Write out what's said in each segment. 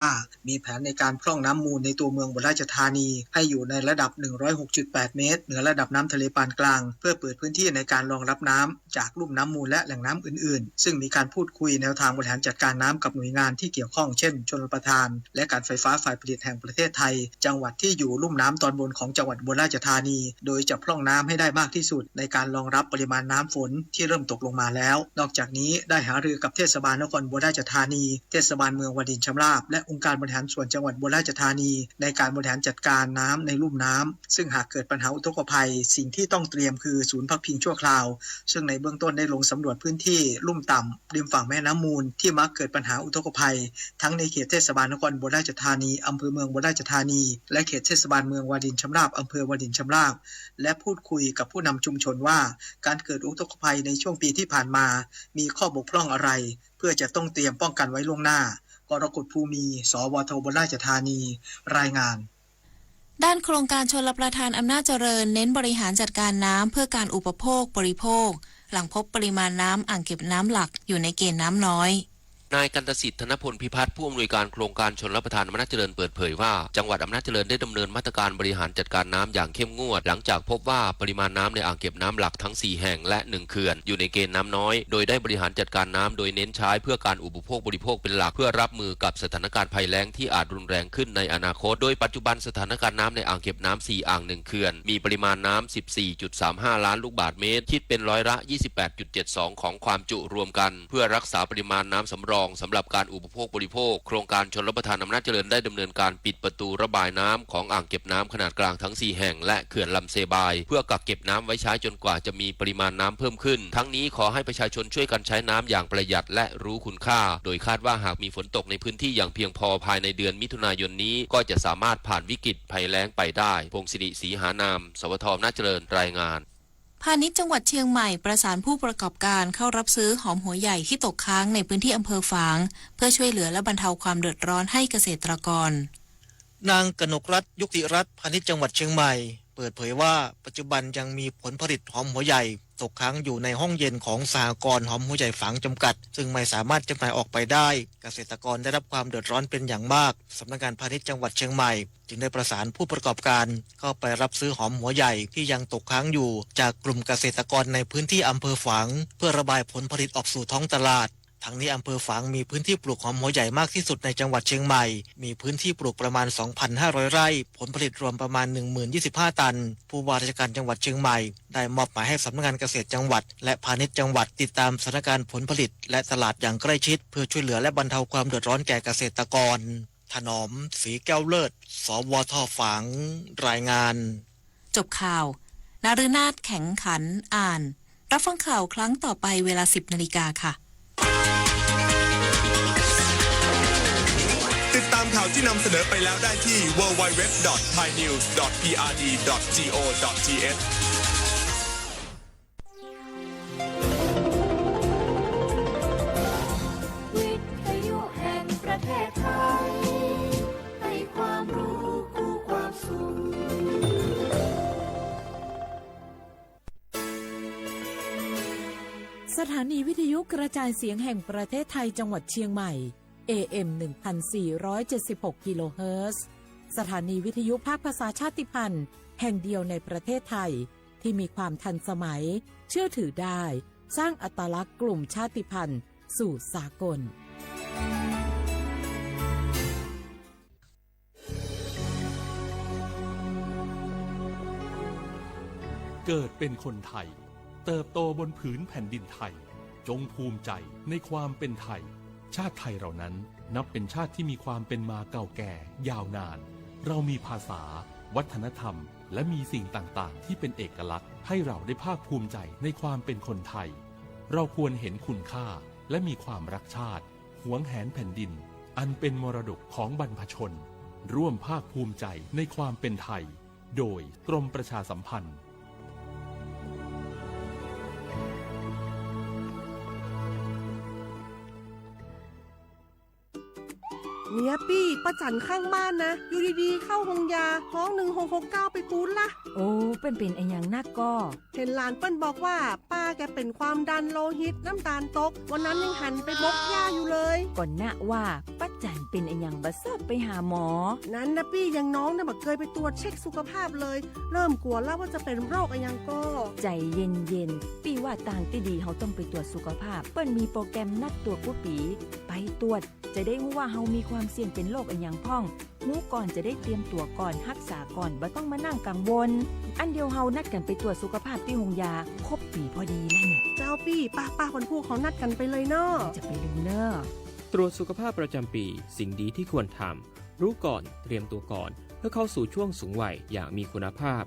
ว่า มีแผนในการพร่องน้ำมูลในตัวเมืองอุบลราชธานี ให้อยู่ในระดับ หนึ่งร้อยหกจุดแปดเมตร เหนือระดับน้ำทะเลปานกลาง เพื่อเปิดพื้นที่ในการรองรับน้ำจากลุ่มน้ำมูลและแหล่งน้ำอื่นๆ ซึ่งมีการพูดคุยแนวทางบริหารจัดการน้ำกับหน่วยงานที่เกี่ยวข้อง เช่น ชลประทาน และการไฟฟ้าฝ่ายผลิตแห่งประเทศไทย จังหวัดที่อยู่ลุ่มน้ำตอนบนของจังหวัดอุบลราชธานี โดยจะพร่องน้ำให้ได้มากที่สุดในการรองรับปริมาณน้ำฝนที่เริ่มตกลงมาแล้ว นอกจากนี้ได้หารือกับเทศบาลนครอุบลราชธานี เทศบาลเมืองวารินชำราบ และองค์การบริหารส่วนจังหวัดอุบลราชธานี ในการบริหารจัดการน้ำในลุ่มน้ำ ซึ่งหากเกิดปัญหาอุทกภัย สิ่งที่ต้องเตรียมคือศูนย์พักพิงชั่วคราว ซึ่งในเบื้องต้นได้ลงสำรวจพื้นที่ลุ่มต่ำริมฝั่งแม่น้ำมูล ที่มักเกิดปัญหาอุทกภัย ทั้งในเขตเทศบาลนครอุบลราชธานี อำเภอเมืองอุบลราชธานี และเขตเทศบาลเมืองวารินชำราบ อำเภอวารินชำราบ และพูดคุยกับผู้นำชุมชนว่า การเกิดอุทกภัยในช่วงปีที่ผ่านมา มีข้อบกพร่องอะไร เพื่อจะต้องเตรียมป้องกันไว้ล่วงหน้า กรกฎ ภูมี สวท อุบลราชธานี รายงาน ด้านโครงการชลประทานอำนาจเจริญเน้นบริหารจัดการน้ำเพื่อการอุปโภคบริโภค หลังพบปริมาณน้ำอ่างเก็บน้ำหลักอยู่ในเกณฑ์น้ำน้อย นายกันตสิทธิ์ ธนพลพิพัฒน์ ผู้อำนวยการโครงการชลประทานอำนาจเจริญเปิดเผยว่า จังหวัดอำนาจเจริญได้ดำเนินมาตรการบริหารจัดการน้ำอย่างเข้มงวด หลังจากพบว่าปริมาณน้ำในอ่างเก็บน้ำหลักทั้งสี่แห่งและหนึ่งเขื่อนอยู่ในเกณฑ์น้ำน้อย โดยได้บริหารจัดการน้ำโดยเน้นใช้เพื่อการอุปโภคบริโภคเป็นหลัก เพื่อรับมือกับสถานการณ์ภัยแล้งที่อาจรุนแรงขึ้นในอนาคต โดยปัจจุบันสถานการณ์น้ำในอ่างเก็บน้ำสี่อ่างหนึ่งเขื่อน มีปริมาณน้ำ สิบสี่จุดสามห้าล้านลูกบาศก์เมตร คิดเป็นร้อยละ ยี่สิบแปดจุดเจ็ดสอง ของความจุรวมกัน เพื่อรักษาปริมาณน้ำสำรองสำหรับการอุปโภคบริโภค โครงการชลประทานอำนาจเจริญได้ดำเนินการปิดประตูระบายน้ำของอ่างเก็บน้ำขนาดกลางทั้งสี่แห่ง และเขื่อนลำเซบาย เพื่อกักเก็บน้ำไว้ใช้จนกว่าจะมีปริมาณน้ำเพิ่มขึ้น ทั้งนี้ขอให้ประชาชนช่วยกันใช้น้ำอย่างประหยัดและรู้คุณค่า โดยคาดว่าหากมีฝนตกในพื้นที่อย่างเพียงพอภายในเดือนมิถุนายนนี้ ก็จะสามารถผ่านวิกฤตภัยแล้งไปได้ พงศิริ ศรีหานาม สวท อำนาจเจริญ รายงาน พาณิชย์จังหวัดเชียงใหม่ประสานผู้ประกอบการเข้ารับซื้อหอมหัวใหญ่ที่ตกค้างในพื้นที่อำเภอฝาง เพื่อช่วยเหลือและบรรเทาความเดือดร้อนให้เกษตรกร นางกนกรัตน์ ยุติรัตน์ พาณิชย์จังหวัดเชียงใหม่ เปิดเผยว่า ปัจจุบันยังมีผลผลิตหอมหัวใหญ่ตกค้างอยู่ในห้องเย็นของสหกรณ์หอมหัวใหญ่ฝางจำกัด ซึ่งไม่สามารถจำหน่ายออกไปได้ เกษตรกรได้รับความเดือดร้อนเป็นอย่างมาก สำนักงานพาณิชย์จังหวัดเชียงใหม่ จึงได้ประสานผู้ประกอบการเข้าไปรับซื้อหอมหัวใหญ่ที่ยังตกค้างอยู่จากกลุ่มเกษตรกรในพื้นที่อำเภอฝาง เพื่อระบายผลผลิตออกสู่ท้องตลาด ทั้งนี้อำเภอฝางมีพื้นที่ปลูกหอมหัวใหญ่มากที่สุดในจังหวัดเชียงใหม่ มีพื้นที่ปลูกประมาณ สองพันห้าร้อยไร่ ผลผลิตรวมประมาณ หนึ่งหมื่นยี่สิบห้าตัน ผู้ว่าราชการจังหวัดเชียงใหม่ ได้มอบหมายให้สำนักงานเกษตรจังหวัด และพาณิชย์จังหวัดติดตามสถานการณ์ผลผลิต และตลาดอย่างใกล้ชิด เพื่อช่วยเหลือและบรรเทาความเดือดร้อนแก่เกษตรกร ถนอม ศรีแก้วเลิศ สวท ฝาง รายงาน จบข่าว นฤนาถ แข็งขัน อ่าน รับฟังข่าวครั้งต่อไปเวลา สิบนาฬิกาค่ะ ติดตามข่าวที่นำเสนอไปแล้วได้ที่ ดับเบิลยู ดับเบิลยู ดับเบิลยู ดอท ไทยนิวส์ ดอท พีอาร์ดี ดอท จีโอ ดอท ทีเอช วิทยุแห่งประเทศไทย ให้ความรู้คู่ความสุข สถานีวิทยุกระจายเสียงแห่งประเทศไทยจังหวัดเชียงใหม่ เอเอ็ม หนึ่งพันสี่ร้อยเจ็ดสิบหก กิโลเฮิรตซ์ สถานีวิทยุภาคภาษาชาติพันธุ์แห่งเดียวในประเทศไทย ที่มีความทันสมัย เชื่อถือได้ สร้างอัตลักษณ์กลุ่มชาติพันธุ์สู่สากล เกิดเป็นคนไทย เติบโตบนผืนแผ่นดินไทย จงภูมิใจในความเป็นไทย ชาติไทยเรานั้นนับเป็นชาติที่มีความเป็นมาเก่าแก่ยาวนาน เรามีภาษา วัฒนธรรม และมีสิ่งต่างๆ ที่เป็นเอกลักษณ์ ให้เราได้ภาคภูมิใจในความเป็นคนไทย เราควรเห็นคุณค่า และมีความรักชาติ หวงแหนแผ่นดิน อันเป็นมรดกของบรรพชน ร่วมภาคภูมิใจในความเป็นไทย โดยกรมประชาสัมพันธ์ เนี่ยปี้ ป้าจั๋นข้างบ้านนะ อยู่ดีๆ เข้าโฮงยา ฮ้อง หนึ่งหกหกเก้า ไปปู๊ดละ โอ้ เปิ้นเป๋นอะหยังนักก่อ เห็นหลานเปิ้นบอกว่า ป้าแกเป๋นความดันโลหิต น้ำตาลตก วันนั้นยังหันไปบกหญ้าอยู่เลย ก่อนนะว่า ป้า จันเป็นอะหยังบ่ชอบไปหาหมอ นั้นนะปี้ อย่างน้องเนี่ยไม่เคยไปตรวจเช็คสุขภาพเลย เริ่มกลัวแล้วว่าจะเป็นโรคอะหยังก็ ใจเย็นๆ ปี้ว่าตางตี้ดีเฮาต้องไปตรวจสุขภาพ เปิ้นมีโปรแกรมนัดตรวจกู้ปี ไปตรวจ จะได้ฮู้ว่าเฮามีความเสี่ยงเป็นโรคอะหยังพ่อง ฮู้ก่อนจะได้เตรียมตั๋วก่อน ฮักษาก่อน บ่ต้องมานั่งกังวล อันเดียวเฮานัดกันไปตรวจสุขภาพตี้โฮงยา ครบปีพอดีแล้วเนี่ย เจ้าปี้ ป้าๆ วันพูกเขานัดกันไปเลยเนาะ จะไปลืมเน่อ ตรวจสุขภาพประจำปี สิ่งดีที่ควรทำ รู้ก่อน เตรียมตัวก่อน เพื่อเข้าสู่ช่วงสูงวัยอย่างมีคุณภาพ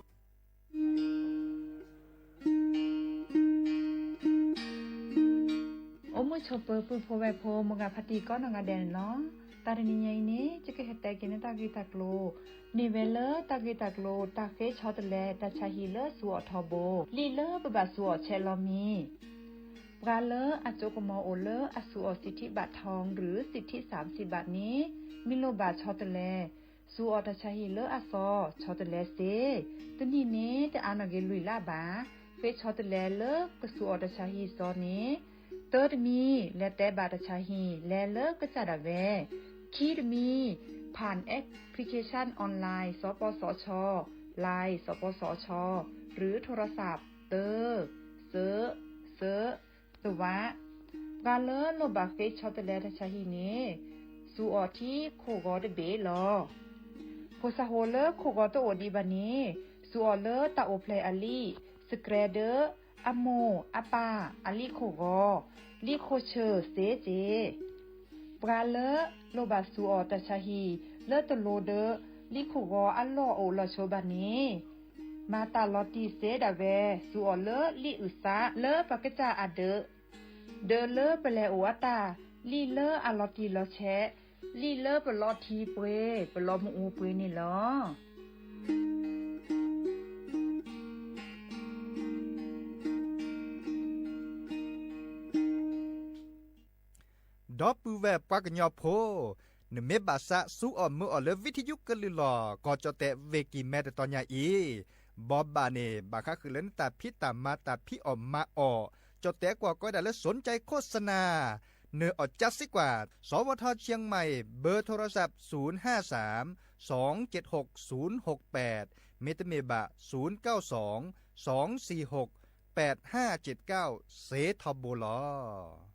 အိၣ်မုာ်ဆိးပၢၤ ပုၢ်ဖိဝဲၢ်ဖိ မိၢ်ဂၤဖါတံၢ်ကိးနီၢ်ဂၤဒဲးန့ၣ်လီၤ. တၢ်တနံၤညါအံၤန့ၣ် ယကဟဲတဲက့ၤန့ၢ်တၢ်ဂ့ၢ်တၢ်ကျိၤ န့ၢ်ဝဲလၢတၢ်ဂ့ၢ်တၢ်ကျိၤ တၢ်ဃ့ဆီတလဲ တၢ်ဆါဟံၣ်လၢဆူးအီၣ်ထီဘိ လံာ်လၢပဘၣ်ဆူးအီၣ်ဆဲးလီၤမံၤ ပှၤလၢအစိကမီၤအိၣ်လၢအဆူးအီၣ် สิทธิบัตรทอง หรือ สิทธิ สามสิบบาท န့ၣ် မ့ၢ်လိၣ်ဘၣ်ဆီတလဲ ဆူးအီၣ်တၢ်ဆါဟံၣ်လၢအစီၤ ဆီတလဲစ့ တနံၣ်န့ၣ် တအါနီၢ်က့ၤလွံၢ်လါဘၣ်. ဃ့ဆီတလဲလၢကဆူးအီၣ်တၢ်ဆါဟံၣ်စီၤန့ၣ် တၢတမံၤ လဲၤတဲဘၣ်တၢ်ဆါဟံၣ် လဲၤလၢကစၢ်ဒၣ်ဝဲ ခံတမံၤ ผ่านแอปพลิเคชันออนไลน์ สปสช ไลน์ สปสช หรือโทรศัพท์ တၢ စၢ စၢ တဝး ပှၤလၢလိၣ်ဘၣ်ဃ့ဆီတလဲတၢ်ဆါဟံၣ်န့ၣ် ဆူးအီၣ်ထံခိၣ်ဂီၤတဘ့ၣ်လီၤ. ဖိဆၣ်ဖိလၢခိၣ်ဂီၤတအိၣ်ဒံးဘၣ်န့ၣ် ဆူးအီၣ်လၢတၢ်အိၣ်ဖျဲၣ်အလံာ် စကြဲဒၢ အမိၢ်အပၢ်အလံာ်ခိၣ်ဂီၤ လံာ်ခိၣ်ဆၢၣ်စ့စ့ ပှၤလၢလိၣ်ဘၣ်ဆူးအီၣ်တၢ်ဆါဟံၣ်လၢတလိၤဒီး လံာ်ခိၣ်ဂီၤအလီၢ်အိၣ်လီၤဆိဘၣ်န့ၣ် မၤတၢ်လီၤတံၢ်စ့ဒၣ်ဝဲ ဆူးအီၣ်လၢလံာ်အုၣ်သးလၢပကစၢ်အဒၢး ဒၢးလၢပလဲၤအိၣ်အတၢ် လံာ်လၢအလီၤတံၢ်လီၤဆဲး လံာ်လၢပလီၤထံပှ့ၤ ပလီၤမုၢ်အူပှ့ၤန့ၣ်လီၤ. ဒီပုၢ်ဝဲၢ်ပှၤကညီဖိ, နမ့ၢ်ဘၣ်သးစူးအီၣ်မုာ်အီၣ်လၢ ဝံထယုကလုၢ်လီၤ ကီၢ်ကၠီၣ်တဲာ်ဝ့ၢ်ကံၢ်မဲတတီၤညါအံၤ, ဘီဘၣ်န့ၣ် ဘၣ်ဃးဃုာ်လၢနတၢ်ဖံးတၢ်မၤတၢ်ဖံးအီၣ်မၤအီၣ်, ကၠီၣ်တဲာ်ကွၢ်ကီးဝဲဒၣ်လၢ สนใจโฆษณา နအီၣ်ကၠါစ့ကွၢ် สวท เชียงใหม่ เบอร์โทรศัพท์ ศูนย์ห้าสาม สองเจ็ดหก ศูนย์หกแปด မ့တမ့ၢ်ဘၣ် ศูนย์เก้าสอง สองสี่หก แปดห้าเจ็ดเก้า စ့ထီဘိလီၤ.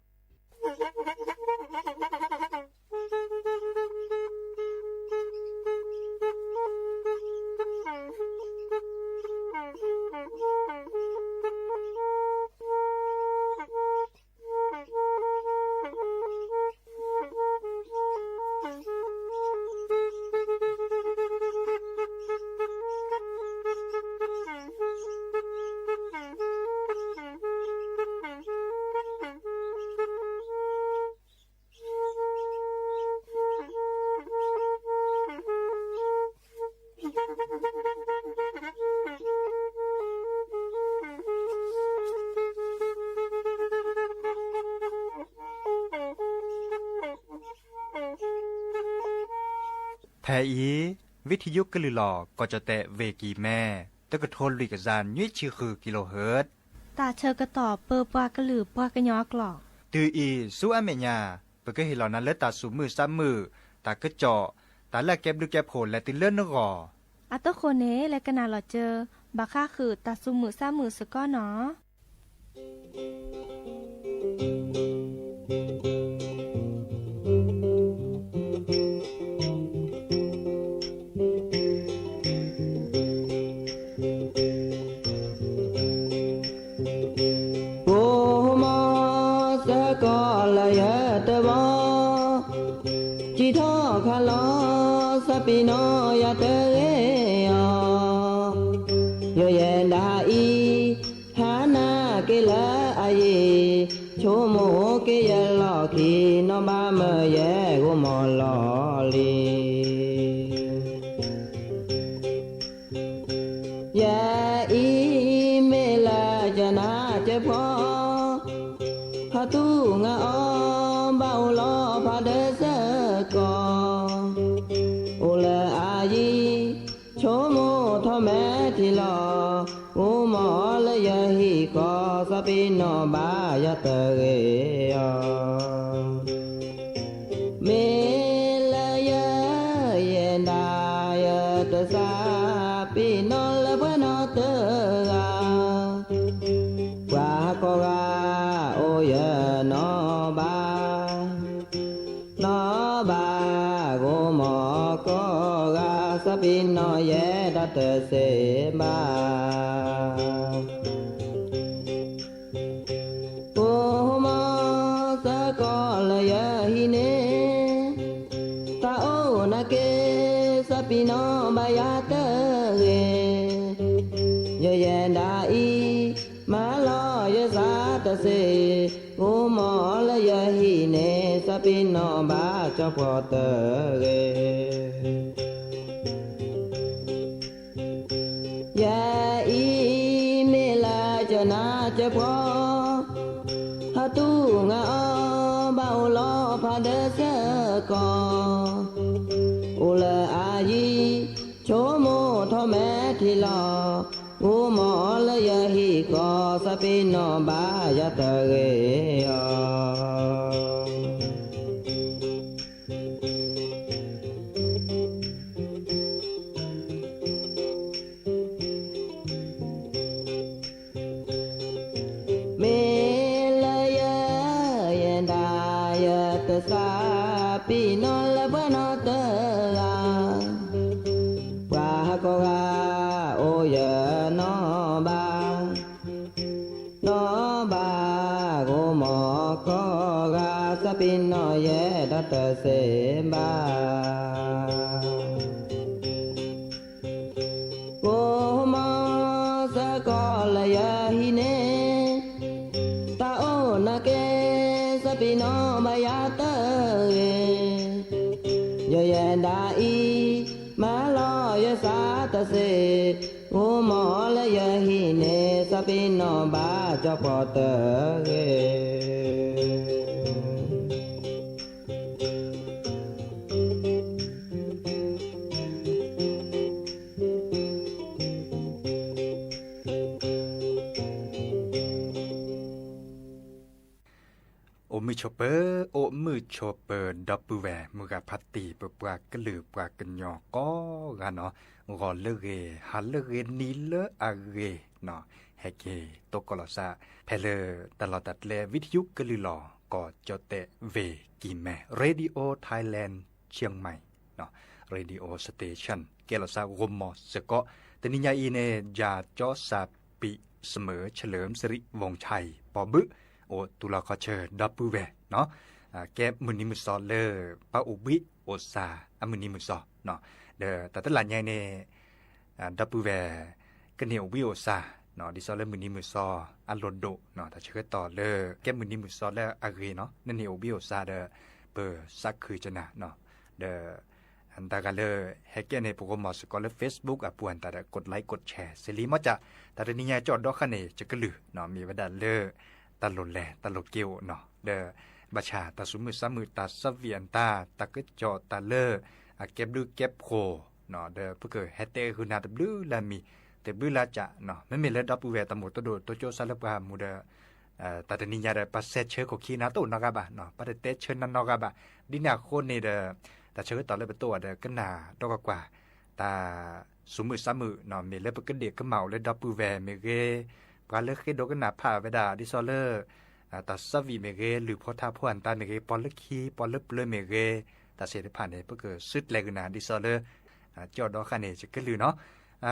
ဖဲအံၤ ဝံထယုကလုၢ်လီၤ ကီၢ်ကၠီၣ်တဲာ်ဝ့ၢ်ကံၢ်မဲ တကထိလွံၢ်ကယၤနွံဆံဃု kilohertz တၢ်ဆၢကတီၢ်ပၢပှၤကလုာ်ပှၤကညီအကျိာ်. တုၤအံၤဆူအမဲာ်ညါ ပကဟ့ၣ်လီၤနၤလၢတၢ်သူၣ်မုာ်သးမုာ်, တၢ်ကစီၣ်, တၢ်လၢအကဲဘျုးကဲဖှိၣ်လဲၤတုၤလၢနဂီၢ်. အတဃိန့ၣ် လဲၤကနၣ်လီၤစၢၤ ဘၣ်ဃးဃုာ်တၢ်သူၣ်မုာ်သးမုာ်စ့ၢ်ကီးနီၤ. ကိးမီၤစ့ၢ်ကီးလၢယတဘီ, စံးထီၣ်ခးလီၤ စးပ့ၤနီၣ်ယၤတဂ့ၤအီၤ, ယိယဲဒၣ်အံၤ ဟါနၤက့ၤလၢအယံၤ, ဆိကမိၣ်က့ၤယလီၢ်ခံ, နီၢ်ဘၣ်မၢယဲဂိၢ်မီၢ်လီၤလံ. ယဲအံၤမ့ၢ်လၢယနၢ်ကဲဖီ, ဖးသူၣ်ငါအီၤ ဘၣ်အိၣ်လီၤဖးဒၢစ့ၢ်ကီး, အိၣ်လၢအယံၤ ဆိကမိၣ်ထီၣ်မဲာ်ထံလီၤ, ဂိၢ်မီၢ်လၢယဟံၣ်ဃီ, စးပ့ၤနီၣ်ဘၣ်ယၤတဂ့ၤအီၤ, မ့ၢ် တစးပ့ၤနီၣ်လၢပှၤနီၢ်တဂၤ, ပှၤကိးဂၤအိၣ်ယနီၢ်ဘၣ်, နီၢ်ဘၣ်ဂိၢ်မီၢ်ကိးဂၤ, စးပ့ၤနီၣ်ယဲဒီးတစ့ဘၣ်. ဂိၢ်မီၢ်စ့ၢ်ကီးလၢယဟံၣ်န့ၣ်, တၢ်အိၣ်နာ်က့ စးပ့ၤနီၣ်ဘၣ်ယၤတဂ့ၤ. ယယဲၢ်ဒၣ်အံၤ မၤလီၤယသးတစ့, ဂိၢ်မီၢ်လၢယဟံၣ်န့ၣ် စးပ့ၤနီၣ်ဘၣ်ကၠီဖှီၣ်တဂ့ၤ. ယဲအံၤမ့ၢ်လၢကနၢ်ကဖှီၣ်, ဟးတူၢ်ငါအီၤဘၣ်အိၣ်လီၤဖးဒၢးစ့ၢ်ကီး, အိၣ်လၢအယံၤ ဆိကမိၣ်ထီၣ်မဲာ်ထံလီၤ, ဂိၢ်မီၢ်လၢယဟံၣ်ဃီ စးပ့ၤနီၣ်ဘၣ်ယၤတဂ့ၤအီၤ. မ့ၢ်လၢယယဲၢ်ဒၣ်ယတစးပ့ၤနီၣ်လၢပှၤနီၢ်တဂၤ, ပှၤကိးဂၤအိၣ်ယနီၢ်ဘၣ်, နီၢ်ဘၣ်ဂိၢ်မီၢ်ကိးဂၤ, စးပ့ၤနီၣ်ယဲဒီးတစ့ဘၣ်. ဂိၢ်မီၢ်စ့ၢ်ကီးလၢယဟံၣ်န့ၣ်, တၢ်အိၣ်နာ်က့ စးပ့ၤနီၣ်ဘၣ်ယၤတဂ့ၤ. ယယဲၢ်ဒၣ်အံၤ မၤလီၤယသးတစ့, ဂိၢ်မီၢ်လၢယဟံၣ်န့ၣ် စးပ့ၤနီၣ်ဘၣ်ကၠီဖှီၣ်တဂ့ၤ. အိၣ်မုာ်ဆိးပၢၤ, အိၣ်မုာ်ဆိးပၢၤ ဒီပုၢ်ဝဲၢ်မုၢ်ဂၤဖးတံၢ် ပပှၤကလုာ်ပှၤကညီကိးဂၤနီၤ, ဂီၤလၢအဂ့ၤ, ဟါလၢအဂ့ၤ, နံၤလၢအဂ့ၤနီၤ, ဟဲက့ၤတိၢ်ကီၢ်လီၤသး ဖဲလၢတၢ်လီၢ်တၢ်ကျဲ ဝံထယုကလုၢ်လီၤ ကီၢ်ကၠီၣ်တဲၣ်ဝ့ၢ်ကံၤမဲ Radio Thailand Chiang Mai Radio Station ကဲလီၤသးဂီၤမီၢ်စ့ၢ်ကီး, တနံၤညါအံၤန့ၣ် ယၤကၠီစၢ်ပံး စမၢၢ် เฉลิมสิริวงศ์ชัย ပီၣ်ဘုး အိၣ်တူၢ်လီၤခီၣ်ဆၢ ဒီပုၢ်ဝဲၢ်နီၤ, ကဲမုၢ်နံၤမုၢ်သီလၢ ပှၤအိၣ်ဘှံးအိၣ်စၢ်အမုၢ်နံၤမုၢ်သီနီၤ, ဒီးတၢ်တလၢ်ညါအံၤန့ၣ် ဒီပုၢ်ဝဲၢ် ကန့ၢ်အိၣ်ဘှံးအိၣ်စၢ်နီၤ, ဒ်သိးလၢမုၢ်နံၤမုၢ်သီအလိၣ်ဒိၣ်နီၤ, တၢ်ဆၢကတီၢ်လၢ ကဲမုၢ်နံၤမုၢ်သီလၢအဂ့ၤနီၤ, နန့ၢ်အိၣ်ဘှံးအိၣ်စၢ်ဒီး ပသးခုကနၤနီၤ, ဒီး တၢ်ဂၤလၢ ဟဲကဲန့ၣ် ပဂီၢ်မီၢ်စ့ၢ်ကီးလၢ Facebook အပူၤအတၢ်ဒီး กดไลค์ กดแชร์ စ့လံမ့ၢ်ကၠး, တၢ်တနံၤညါကၠီၣ်ဒီခါန့ၣ် ယကလုၢ်နီၤ, မ့ၢ်ဝဲဒၣ်လၢ တၢ်လိၣ်လဲၤတၢ်လိၣ်က့ၤအိၣ်နီၤ, ဒီး ဘၣ်ဆၣ်တၢ်သူၣ်မုာ်သးမုာ် တၢ်သးဝံၣ်အတၢ် တၢ်ကစီၣ်တၢ်လၢ အကဲဘျုးကဲဖှိၣ် ဒီးပကဟဲတဲဃုာ်နၤတဘျုးလၢ်မံၤ တဘျုးလၢ်ကၠးနီၤ, မ့မ့ၢ်လၢဒီပုၢ်ဝဲၢ်တၢ်မိၣ်တဒိၣ်တိကၠိစၢ်လၢပှၤမူဒီး တၢ်တနံၤညါဒီး ပှၤဆဲးဆၢခိၣ်ခံနၤတအိၣ်နီတဂၤဘၣ်နီၤ, ပှၤတတဲဆၢနၤနီတဂၤဘၣ်, ဒ်န့ၣ်အဃိန့ၣ်ဒီး တၢ်ဆၢကတီၢ်လၢပတအိၣ်ဒီး ကနၣ်ဒီးကွၢ်ကွၢ် တၢ်သူၣ်မုာ်သးမုာ်နီၤ, မ့ၢ်လၢပကဒ့ၣ်ကမၣ်အိၣ်လၢဒီပုၢ်ဝဲၢ်မ့ၢ်ဂ့ၤ, ပှၤလၢဃ့ဒိကနၣ်ဖးဝဲဒၣ် ဒ်သိးလၢ တၢ်သးဝံၣ်မ့ၢ်ဂ့ၤ, လုၢ်ဖိထါဖိအတၢ်မ့ၢ်ဂ့ၤ, ပှၤလၢခံ ပှၤလၢပျၢၤမ့ၢ်ဂ့ၤ, တၢ်သ့ၣ်တဖၣ်န့ၣ် ပကစုကျဲၤကနၤ ဒ်သိးလၢ ကၠီၣ်ဒီခါန့ၣ် ယကလုၢ်နီၤ,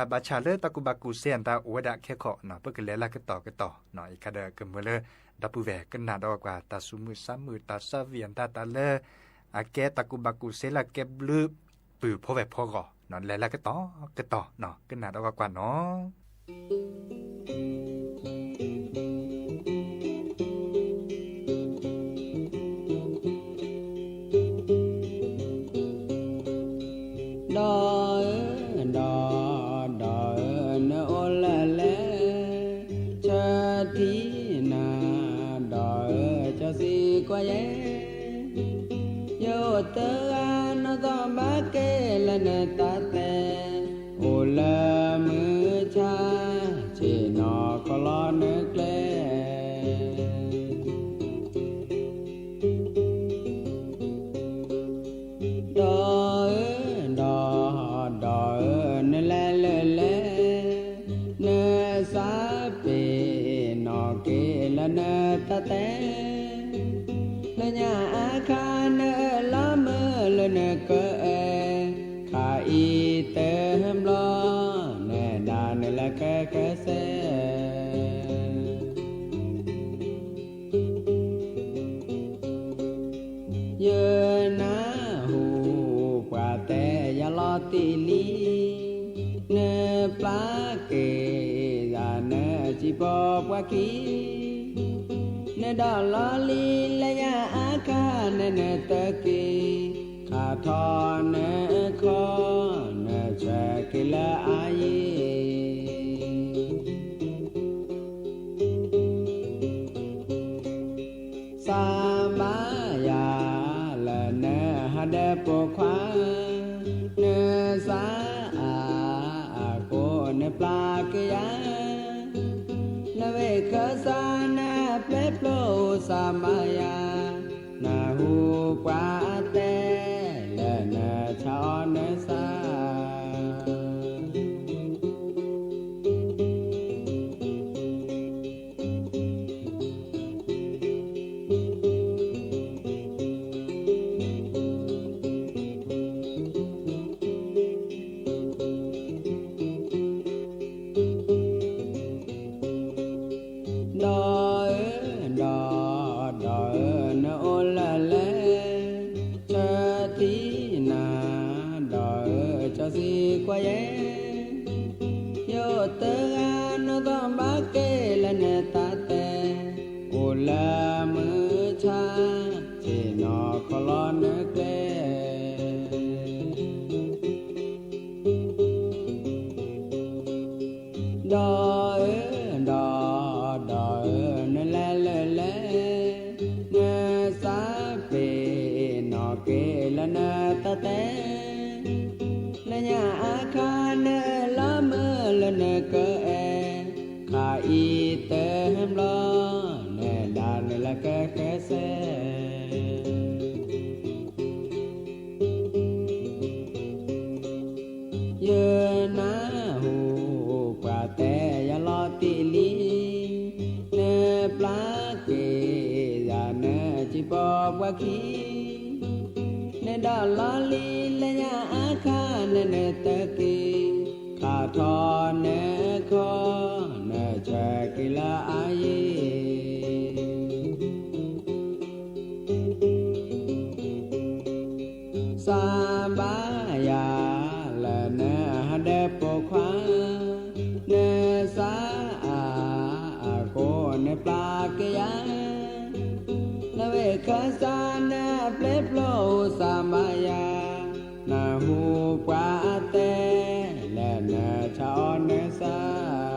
ဘၣ်ဆၣ်လၢတၢ်ကူၣ်ဘၣ်ကူၣ်သ့အတၢ်အိၣ်ဝဲဒၣ်ခဲခီနီၤ, ပကလဲၤလၢကတီၢ်ကတီၢ်နီၤ, အံၤခါဒီးကမၢလၢ ဒီပုၢ်ဝဲၢ်ကနၣ်ဒီးကွၢ် တၢ်သူၣ်မုာ်သးမုာ် တၢ်သးဝံၣ်အတၢ်တၢ်လၢ အကဲတၢ်ကူၣ်ဘၣ်ကူၣ်သ့လၢအကဲဘျုး ပုၢ်ဖိဝဲၢ်ဖိအဂီၢ်နီၤ, လဲၤလၢကတီၢ်ကတီၢ်နီၤ, ကနၣ်ဒီးကွၢ်ကွၢ်နီၤ. ဒီး ဒီး ဒီး နအိၣ်လၢလဲၣ်, ဆၢထံနၤ, ဒီး ကၠီစံးကွၢ်ယဲ, ယအိၣ်တဂၤနီၢ်သီဘၣ်က့ၤလၢနတၢ်တဲ, အိၣ်လၢမုၢ်ဆါ ဆ့ၣ်နီၤခီလီၤနကျဲ ဒီးဧၢ, ဒီး, ဒီးဧၢ, တၢ်တဲ, လၢညါအခါနအၢၣ်လီၤမုာ်လၢနကအဲၣ်, ခါအံၤတဘျီ နဒၣ်နုာ်လၢကကစဲး ယနၢ်ဟူပှၤတဲယၤလီၤတံၢ်လံ, နပျၢ်က့ၤယၤနစံၣ်ပိာ်ပှၤခံ, နဒိးလီၤလံလၢညါအခါ နနတက့ၤ, ခးထီၣ်နခီၣ် နဆဲးက့ၤလၢအယံၤ စၢ်ဘါယၤလၢနဟးဒဲးပိာ်ခွါ, နစၢ်အါအဃိနပျၢ်က့ၤယၤ, နဝ့ၢ်ခၢၣ်စးနပျဲၢ်ဖျိစၢ်ဘါယၤ, နၢ်ဟူပှၤအတဲလၢနဆါအီၣ်နစၢ် ဒီးအၢ ဒီး ဒီးအၢ နအိၣ်လၢလဲၣ်, ဆၢထံနၤ, ဒီးအၢ ကၠီစံကွၢ်ယဲၢ်, ယအိၣ်တဂၤနီၢ်သီဘၣ်က့ၤလၢနတၢ်တဲ, အိၣ်လၢမုၢ်ဆါ, ဆ့ၣ်နီၤခီလီၤနကျဲ ဒီးအၢ ဒီး ဒီးအၢ နလဲၤလၢလဲၣ်, နစးပ့ၤနီၣ်က့ၤလၢနတၢ်တဲ, လၢညါအခါနအၢၣ်လီၤမုာ်လၢနကအဲၣ်, ခါအံၤတဘျီ နဒၣ်နုာ်လၢကကစဲး ယနၢ်ဟူပှၤတဲယၤလီၤတံၢ်လံ, နပျၢ်က့ၤယၤနစံၣ်ပိာ်ပှၤခံ, နဒိးလီၤလံလၢညါအခါ နနတက့ၤ, ခးထီၣ်နခီၣ် နဆဲးက့ၤလၢအယံၤ စၢ်ဘါယၤလၢနဟးဒဲးပိာ်ခွါ, နစၢ်အါအဃိ နပျၢ်က့ၤယၤ, နဝ့ၢ်ခၢၣ်စးနပျဲၢ်ဖျိစၢ်ဘါယၤ, နၢ်ဟူပှၤအတဲ လၢနဆါအီၣ်နစၢ်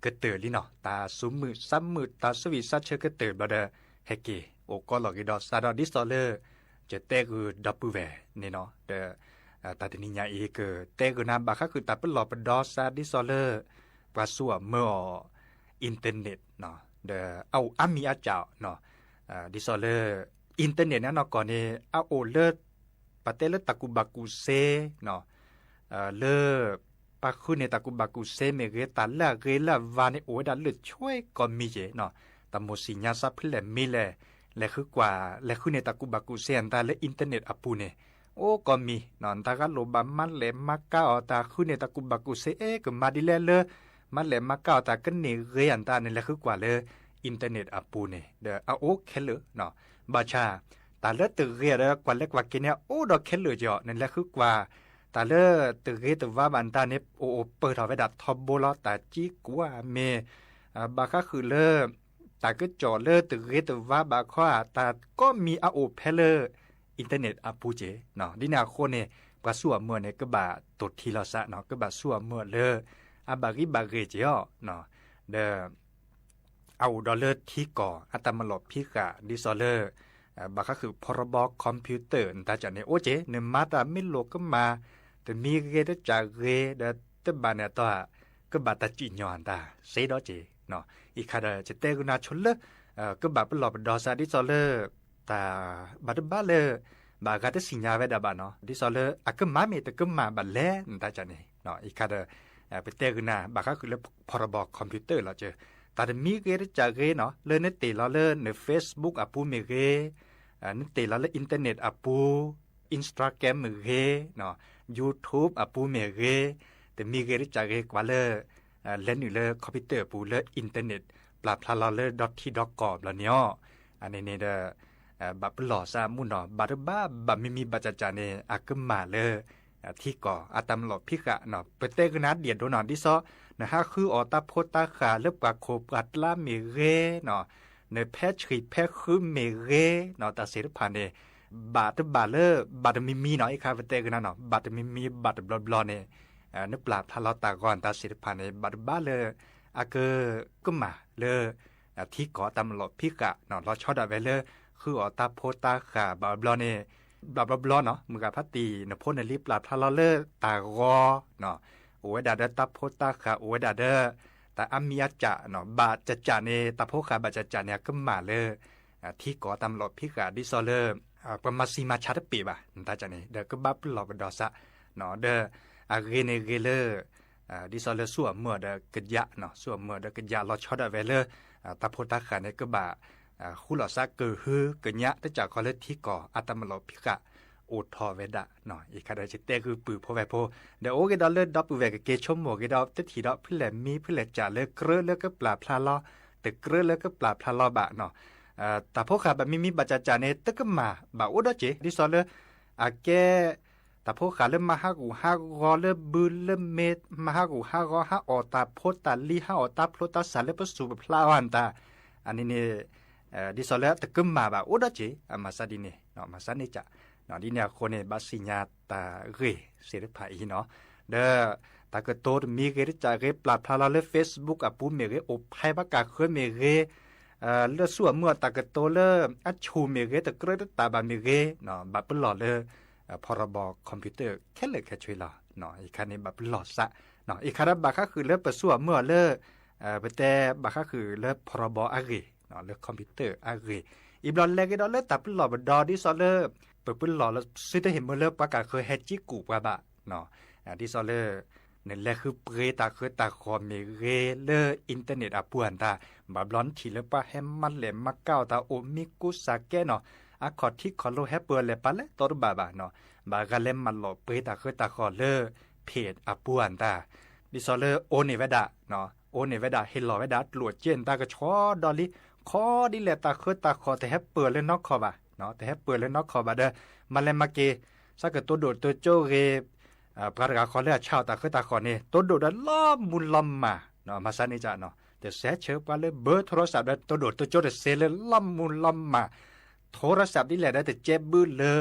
ကတၢၢ်လံနီၤ, တၢ်သူၣ်မုာ်သးမုာ် တၢ်ဆၢဝံၣ်ဆၢဆၢကတၢၢ်ဘျီဒီး ဟဲက့ၤအိၣ်ကီးလီၤဂ့ၤဒီးစးဒီး ဒ်သိးလၢ ယတဲဂုာ်ဒီပုၢ်ဝဲၢ်န့ၣ်နီၤ, ဒီး တၢ်တနံၤညါအံၤ ကတဲဂုာ်နၤဘၣ်ဃးဃုာ်တၢ်ပလီၢ်ပဒီစး ဒ်သိးလၢ ပှၤသူအီၤမၢအီၤ internet နီၤ, ဒီးအအိၣ်အါမံၤအါကၠးအီၤနီၤ, ဒ်သိးလၢ internet န့ၣ်အနီၢ်ကီၢ်န့ၣ် အအိၣ်လၢ ပတဲလၢတၢ်ကူၣ်ဘၣ်ကူၣ်သ့နီၤ, လၢ ပှၤဃုန့ၢ်တၢ်ကူၣ်ဘၣ်ကူၣ်သ့မ့ၢ်ဂ့ၤ တၢ်လၢအဂ့ၤလၢအဝါန့ၣ် အိၣ်ဝဲဒၣ်လၢဆွဲကိးမံၤက့ၤနီၤ, တၢ်မိၣ်သ့ၣ်ညါစးဖဲလဲၣ်မ့ၢ်လဲၣ်, လဲၤဃုကွၢ် လဲၤဃုန့ၢ်တၢ်ကူၣ်ဘၣ်ကူၣ်သ့အတၢ်လၢ internet အပူၤန့ၣ် အိၣ်ကိးမံၤနီၤ, တၢ်ဂၤလိၣ်ဘၣ်မၤလဲၣ်မၤကါအီၤ တၢ်ဃုန့ၢ်တၢ်ကူၣ်ဘၣ်ကူၣ်သ့ အဲ ကမၤဒ်လဲၣ်လၢ မၤလဲၣ်မၤကါအီၤ တၢ်ကန့ၢ်ဂ့ၤအတၢ်န့ၣ် လဲၤဃုကွၢ်လၢ internet အပူၤန့ၣ် ဒီးအအိၣ်ခဲလၢာ်နီၤ, ဘၣ်ဆၣ် တၢ်လၢတဂ့ၤဒီးကွၢ်လဲၤကွၢ်က့ၤန့ၣ် အအိၣ်ဒီးခဲလၢာ်က့ၤအီၤ, နလဲၤဃုကွၢ် တၢ်လၢတဂ့ၤတဝါဘၣ်အတၢ်န့ၣ် အိၣ်အိၣ်ပၢၢ်ထီၣ်ဝဲဒၣ်ထီဘိလီၤ, တၢ်ကံကွၢ်မ့ၢ် ဘၣ်ဃးဃုာ်လၢ တၢ်ကစီၣ်လၢတဂ့ၤတဝါဘၣ်ခီဧါ, တၢ်ကိးမံၤအအိၣ်ဖဲလၢ internet အပူၤက့ၤနီၤ, ဒ်န့ၣ်အဃိန့ၣ် ပှၤသူအီၤမၢအီၤန့ၣ် ကဘၣ်တိၢ်ထံလီၤစးနီၤ, ကဘၣ်သူအီၤမၢအီၤလၢ အဘၣ်ဂံၢ်ဘၣ်ဂ့ၤက့ၤအီၤ, ဒီး အအိၣ်ဒီးလၢထံကီၢ်အတၢ်မၤလီၢ်ဖံးဃာ် ဒ်သိးလၢ ဘၣ်ဃးဃုာ် ဖီရီဘီ computer နတၢ်ကၠးန့ၣ် အိၣ်က့ၤ နမၤတၢ်မ့ၢ်လိာ်ကမၣ် တမံၤဂ့ၤတကၠးဂ့ၤ ဒီးတဘၣ်န့ၣ်အတီၢ် ကဘၣ်တၢ်စံၣ်ညီၣ်အတၢ်စ့ဒီးက့ၤနီၤ, အံၤခါဒီး ယတဲဂုာ်နၤဆိလၢ ကဘၣ်ပလီၢ်ပဒီစး ဒ်သိးလၢ တၢ်ဘၣ်တဘၣ်လၢ ဘၣ်အဂၤတသ့ၣ်ညါဝဲဒၣ်ဘၣ်နီၤ, ဒ်သိးလၢအကမၣ်မ့ၢ်တကမၣ်ဘၣ်လဲၣ် နတၢ်ကၠးန့ၣ်, အံၤခါဒီး ပတဲဂုာ်နၤ ဘၣ်ဃးဃုာ်လၢ ဖီရီဘီ computer လီၤက့ၤ, တၢ်တမံၤဂ့ၤတကၠးဂ့ၤနီၤ လၢနတ့ၢ်လီၤလၢန Facebook အပူၤမ့ၢ်ဂ့ၤ, နတ့ၢ်လီၤလၢ internet အပူၤ, Instagram မ့ၢ်ဂ့ၤ, YouTube အပူၤမ့ၢ်ဂ့ၤ, တမံၤဂ့ၤတကၠးဂ့ၤ ကွၢ်လၢ လဲၤနုာ်လၢ computer အပူၤလၢ internet ပျၢ်ဖျါလီၤလၢဒီထံဒီကီၢ်ဘျီန့ၣ်အီၤ, အန့ၣ်န့ၣ်ဒီး ဘၣ်ပလီၢ်စးမုၢ်နီၤ, ဘၣ်တဘၣ် ဘၣ်မံၤမံၤဘၣ်ကၠးကၠးန့ၣ် အကမၣ်လၢ ထံကီၢ်အတၢ်မၤလီၢ်ဖံးဃာ်နီၤ, ပတဲဂုာ်နၤဒ်အဒိနီၤ, ဒ်သိး နဟးဃုအီၣ်တၢ်ဖိတၢ်ဃာ်လၢပှၤခိၣ်ပှၤကျါမ့ၢ်ဂ့ၤနီၤ, နဖဲဆှံဖဲဃုမ့ၢ်ဂ့ၤနီၤ, တၢ်သ့ၣ်တဖၣ်န့ၣ် ဘၣ်တဘၣ်လၢ ဘၣ်တမံၤမံၤနီၤ, အံၤခါပတဲဂုာ်နၤနီၤ, ဘၣ်တမံၤမံၤဘၣ်တဘျီဘျီန့ၣ် နပျၢ်ဖျါလီၤတၢ်ဂီၤအတၢ်သ့ၣ်တဖၣ်န့ၣ် ဘၣ်တဘၣ်လၢ အက ကမၣ်လၢ ထံကီၢ်အတၢ်မၤလီၢ်ဖံးဃာ်နီၤ, လီၤဆီဒၣ်ဝဲလၢ ဃုအီၣ်တၢ်ဖိတၢ်ဃာ်ဘၣ်ဘျီန့ၣ် ဘၣ်ဘျီဘျီနီၤ, မုၢ်ဂၤဖးတံၢ် နဖိနလံၤပျၢ်ဖျါလီၤလၢတၢ်ဂီၤနီၤ, အိၣ်ဝဲဒၣ်ဒီးတၢ်ဖိတၢ်ဃာ် အိၣ်ဝဲဒၣ်ဒီး တၢ်အါမံၤအါကၠးနီၤ, ဘၣ်ကၠးကၠးန့ၣ် တၢ်ဖိဃာ်ဘၣ်ကၠးကၠးန့ၣ် အကမၣ်လၢ ထံကီၢ်အတၢ်မၤလီၢ်ဖံးဃာ် ဒ်သိးလၢ ပှၤမၤသံမၤဆါတပ့ၤဘၣ် နတၢ်ကၠးန့ၣ် ဒီးကဘၣ်ပလီၢ်ပဒီစးနီၤ, ဒီး အဂ့ၤန့ၣ်ဂ့ၤလၢ ဒ်သိးလၢဆူၣ်အမုၢ်အီၤဒီးကယးနီၤ, ဆူၣ်အမုၢ်အီၤဒီးကယး လီၤဆီဒၣ်ဝဲလၢ တၢ်ဖိတၢ်ဃာ်န့ၣ် ကဘၣ် ဃူလီၤစးကဟုကညး တကးဃီလၢထံကီၢ်အတၢ်မၤလီၢ်ဖံးဃာ် အိၣ်ထီၣ်ဝဲဒၣ်နီၤ, အံၤခါဒီး ယတဲဂုာ်ပုၢ်ဖိဝဲၢ်ဖိ ဒီးအိၣ်ဂ့ၤဒီးလၢဒီပုၢ်ဝဲၢ်ကက့ၤဆိကမိၣ်ဂ့ၤဒီး တထံၣ်ဒီးဖဲလဲၣ်မံၤဖဲလဲၣ်ကၠးလၢကြၢးလၢကပျၢ်ဖျါလီၤ, တကြၢးလၢကပျၢ်ဖျါလီၤဘၣ်နီၤ, တၢ်ဖိဃာ်ဘၣ်မံၤမံၤဘၣ်ကၠးကၠးန့ၣ် တကမၣ်ဘၣ်အိၣ်ဒီးက့ၤ ဒ်သိးလၢ အကဲ တၢ်ဖိဃာ်လၢမၤဟးဂူာ်ဟးဂီၤလၢဘုလၢမ့ၢ် မၤဟးဂူာ်ဟးဂီၤ ဟးအီၣ်တၢ်ဖိတၢ်လံၤ ဟးအီၣ်တၢ်ဖျိတၢ်ဆးလၢပစူၢ်ပဖျါအီၤအတၢ် အန့ၣ်န့ၣ် ဒ်သိးလၢတကမၣ်ဘၣ်အိၣ်ဒီးက့ၤ အမၤစၢ်ဒ်န့ၣ် မၤစၢ်န့ၣ်ကၠး ဒ်န့ၣ်အဃိန့ၣ် ဘၣ်သ့ၣ်ညါတၢ်ဂ့ၢ်သ့ၣ်တဖၣ်အံၤနီၤ, ဒီး တၢ်ကတိၤတမံၤဂ့ၤတကးဂ့ၤ ပျၢ်ဖျါလီၤလၢ Facebook အပူၤမ့ၢ်ဂ့ၤ အိၣ်ဖဲဘၣ်ကးဃၢမ့ၢ်ဂ့ၤ လၢဆူၣ်အမုၢ်အတၢ်ကတိၤလၢအဆူၣ်မ့ၢ်ဂ့ၤ တကြၢးတတၢ်ဘၣ်မ့ၢ်ဂ့ၤ ဘၣ်ပလီၢ်လၢ ဖီရီဘီ computer ခဲလၢာ်ခဲဆ့လီၤ, အံၤခါန့ၣ် ဘၣ်ပလီၢ်စး, အံၤခါဒီးဘၣ်ဃးဃုာ်လၢပဆူၣ်အမုၢ်အီၤလၢ ပတဲဘၣ်ဃးဃုာ်လၢဖီရီဘီအဂ့ၢ် လၢ computer အဂ့ၢ်, အံၤဘျီလဲၤက့ၤဒီးလၢတၢ်ပလီၢ်ပဒီ ဒ်သိးလၢ ပပလီၢ်လၢသုတဟ့ၣ်မုာ်လၢပှၤကးဃၢဟဲကံကူာ်ပှၤဘၣ်, ဒ်သိးလၢ နလဲၤဃုပှ့ၤတၢ်ဃၢတၢ်ဃီၤမ့ၢ်ဂ့ၤလၢ internet အပူၤအတၢ်, ဘၣ်ဘျီနထံၣ်လၢပှၤဟဲမၤလဲၣ်မၤကးအီၣ်တၢ်အိၣ်မံကိးစၢ်ကဲနီၤ, အခီၣ်ထံးခီၣ်လိဟဲပၢၤလဲၤပာ်လဲၣ်တီတဘၣ်ဘၣ်နီၤ, ဘၣ်ဂၤလဲၤမၤလီၤပှ့ၤတၢ်ဃၢတၢ်ဃီၤလၢ page အပူၤအတၢ်, ဒ်သိးလၢအိၣ်န့ၢ်ဝဲဒၣ် အိၣ်န့ၢ်ဝဲဒၣ် ဟ့ၣ်လီၤဝဲဒၣ်ကျိၣ်စ့နတၢ်ကဆီဒီလံ, ခီဒ်လဲၣ်တၢ်ဃၢတၢ်ဃီၤတဟဲပၢၤလၢနီၢ်ခီၣ်ဘၣ်, တဟဲပၢၤလၢနီၢ်ခီၣ်ဘၣ်ဒီး မၤလဲၤမၤက့ၤ စးကတိၤဒိၣ်တိၤကၠိဂ့ၤ ပှၤတဂၤဃီလၢအဆါအီၣ်တၢ်ဃၢတၢ်ဃီၤန့ၣ် တိၤဒိၣ်ဒီးလီၤမူလီၤမၢ်, မၤစၢ်န့ၣ်ကၠး, တစဲးဆၢပှၤလၢဘၢထိရစးဒီး တိၤဒိၣ်တိၤကၠိတစဲးလၢလီၤမူလီၤမၢ်, ထိရစးဒ်လဲၣ်ဒီးတကဲဘုလၢ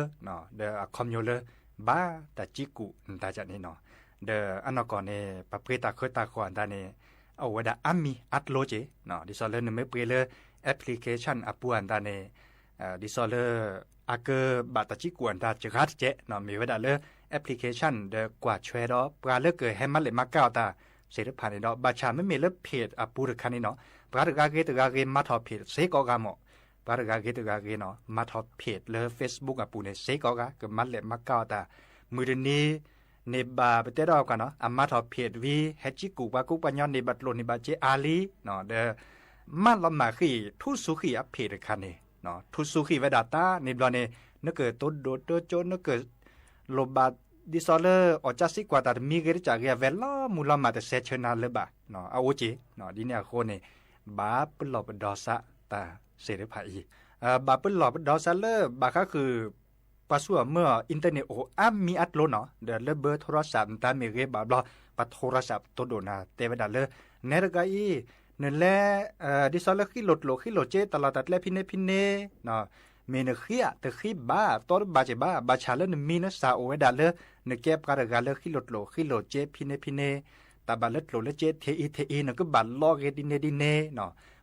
ဒီးအခီပညီလၢ ဘၣ်တၢ်ကံကူာ်နတၢ်ကၠးန့ၣ်နီၤ, ဒီးအနီၢ်ကီၢ်န့ၣ် ပှၤပှ့ၤတၢ်ဃၢတၢ်ဃီၤအတၢ်န့ၣ် အအိၣ်ဝဲဒၣ်အါမံၤအါကျိၤက့ၤ, ဒ်သိးလၢနမ့ၢ်ပှ့ၤလၢ application အပူၤအတၢ်န့ၣ်, ဒ်သိးလၢ အကဘၣ်တၢ်ကံၣ်ကူၣ်အတၢ်စှၤတကဲး, မ့ၢ်ဝဲဒၣ်လၢ application ဒီးကွၢ်ဆွဲဒီး ပှၤလၢကဟဲမၤလဲၣ်မၤကၤအီၤတၢ်သ့ၣ်တဖၣ်န့ၣ်ဒီး ဘၣ်ဆၣ်မ့မ့ၢ်လၢ page အပူၤတခါန့ၣ်နီၤ, ပှၤတဂၤဂ့ၤတဂၤဂ့ၤ မၤထီၣ် page စ့ၢ်ကီးဂၤမး, ပှၤတဂၤဂ့ၤတဂၤဂ့ၤနီၤ မၤထီၣ် page လၢ Facebook အပူၤန့ၣ် စ့ၢ်ကီးဂၤ ကမၤလဲၣ်မၤကၤအီၤတၢ်, မုၢ်တနံၤ န့ၢ်ဘၣ်ပတဲဒီးကွၢ်နီၤ အမၤထီၣ် page ဝံၤ ဟဲကံၣ်ကူၣ်ပှၤကူပှၤညီန့ၢ်ဘၣ်ကျိၣ်န့ၢ်ဘၣ်စ့အါလံ, ဒီး မၤလီၤမၢ်ဃံၣ် ထူၣ်စူၤဃံၣ်အ page တခါန့ၣ်, ထူၣ်စူၤဃံၣ်ဝဲဒၣ်တၢ်န့ၣ်ဘျီန့ၣ် နကတိၢ်ဒိၣ်တိၢ်ကၠိ နကလိၣ်ဘၣ်ဒ်သိးလၢ အီၣ်ကၢ်စံကွၢ်တၢ်တမံၤဂ့ၤတကးဂ့ၤ အဝဲလီၤမုၢ်လီၤမၢ်တစဲးဆၢနၤလၢၤဘၣ်, အအိၣ်က့ၤ, ဒ်န့ၣ်အဃိန့ၣ် ဘၣ်ပလီၢ်ပဒီစးတၢ်သ့ၣ်တဖၣ်အံၤ, ဘၣ်ပလီၢ်ပဒီစးလၢဘၣ်ဃးဃုာ် ပှၤဆူၣ်အမၢအီၤ internet အိၣ်အါမံၤအါကျိၤနီၤ, ဒီးလၢဘၢထိရစးမတၤမ့ၢ်ဂ့ၤဘၣ်ဘျီ ပှၤထိရစးတိၢ်ဒိၣ်နၤ တဲဝဲဒၣ်လၢ နဲတဂၤအံၤ နလဲၤ ဒ်သိးလၢဃံလိၢ်ကျိၣ်ဃံလိၢ်စ့ တၢ်လီၢ်တၢ်ကျဲဖဲန့ၣ်ဖဲန့ၣ် မ့ၢ်နဃံဧါ တဃံဘၣ် တီတဘၣ်က့ၤဘၣ်, ဘၣ်ဆၣ်လၢနမံၤနစၢ်အိၣ်ဝဲဒၣ်လၢ နကဲပှၤတဂၤလၢဃံလိၢ်ကျိၣ်ဃံလိၢ်စ့ဖဲန့ၣ်ဖဲန့ၣ်, တၢ်ဘၣ်လၢကျိၣ်လၢစ့ထဲအံၤထဲအံၤ နကဘၣ်လီဂ့ၤဒ်န့ၣ်ဒ်န့ၣ်,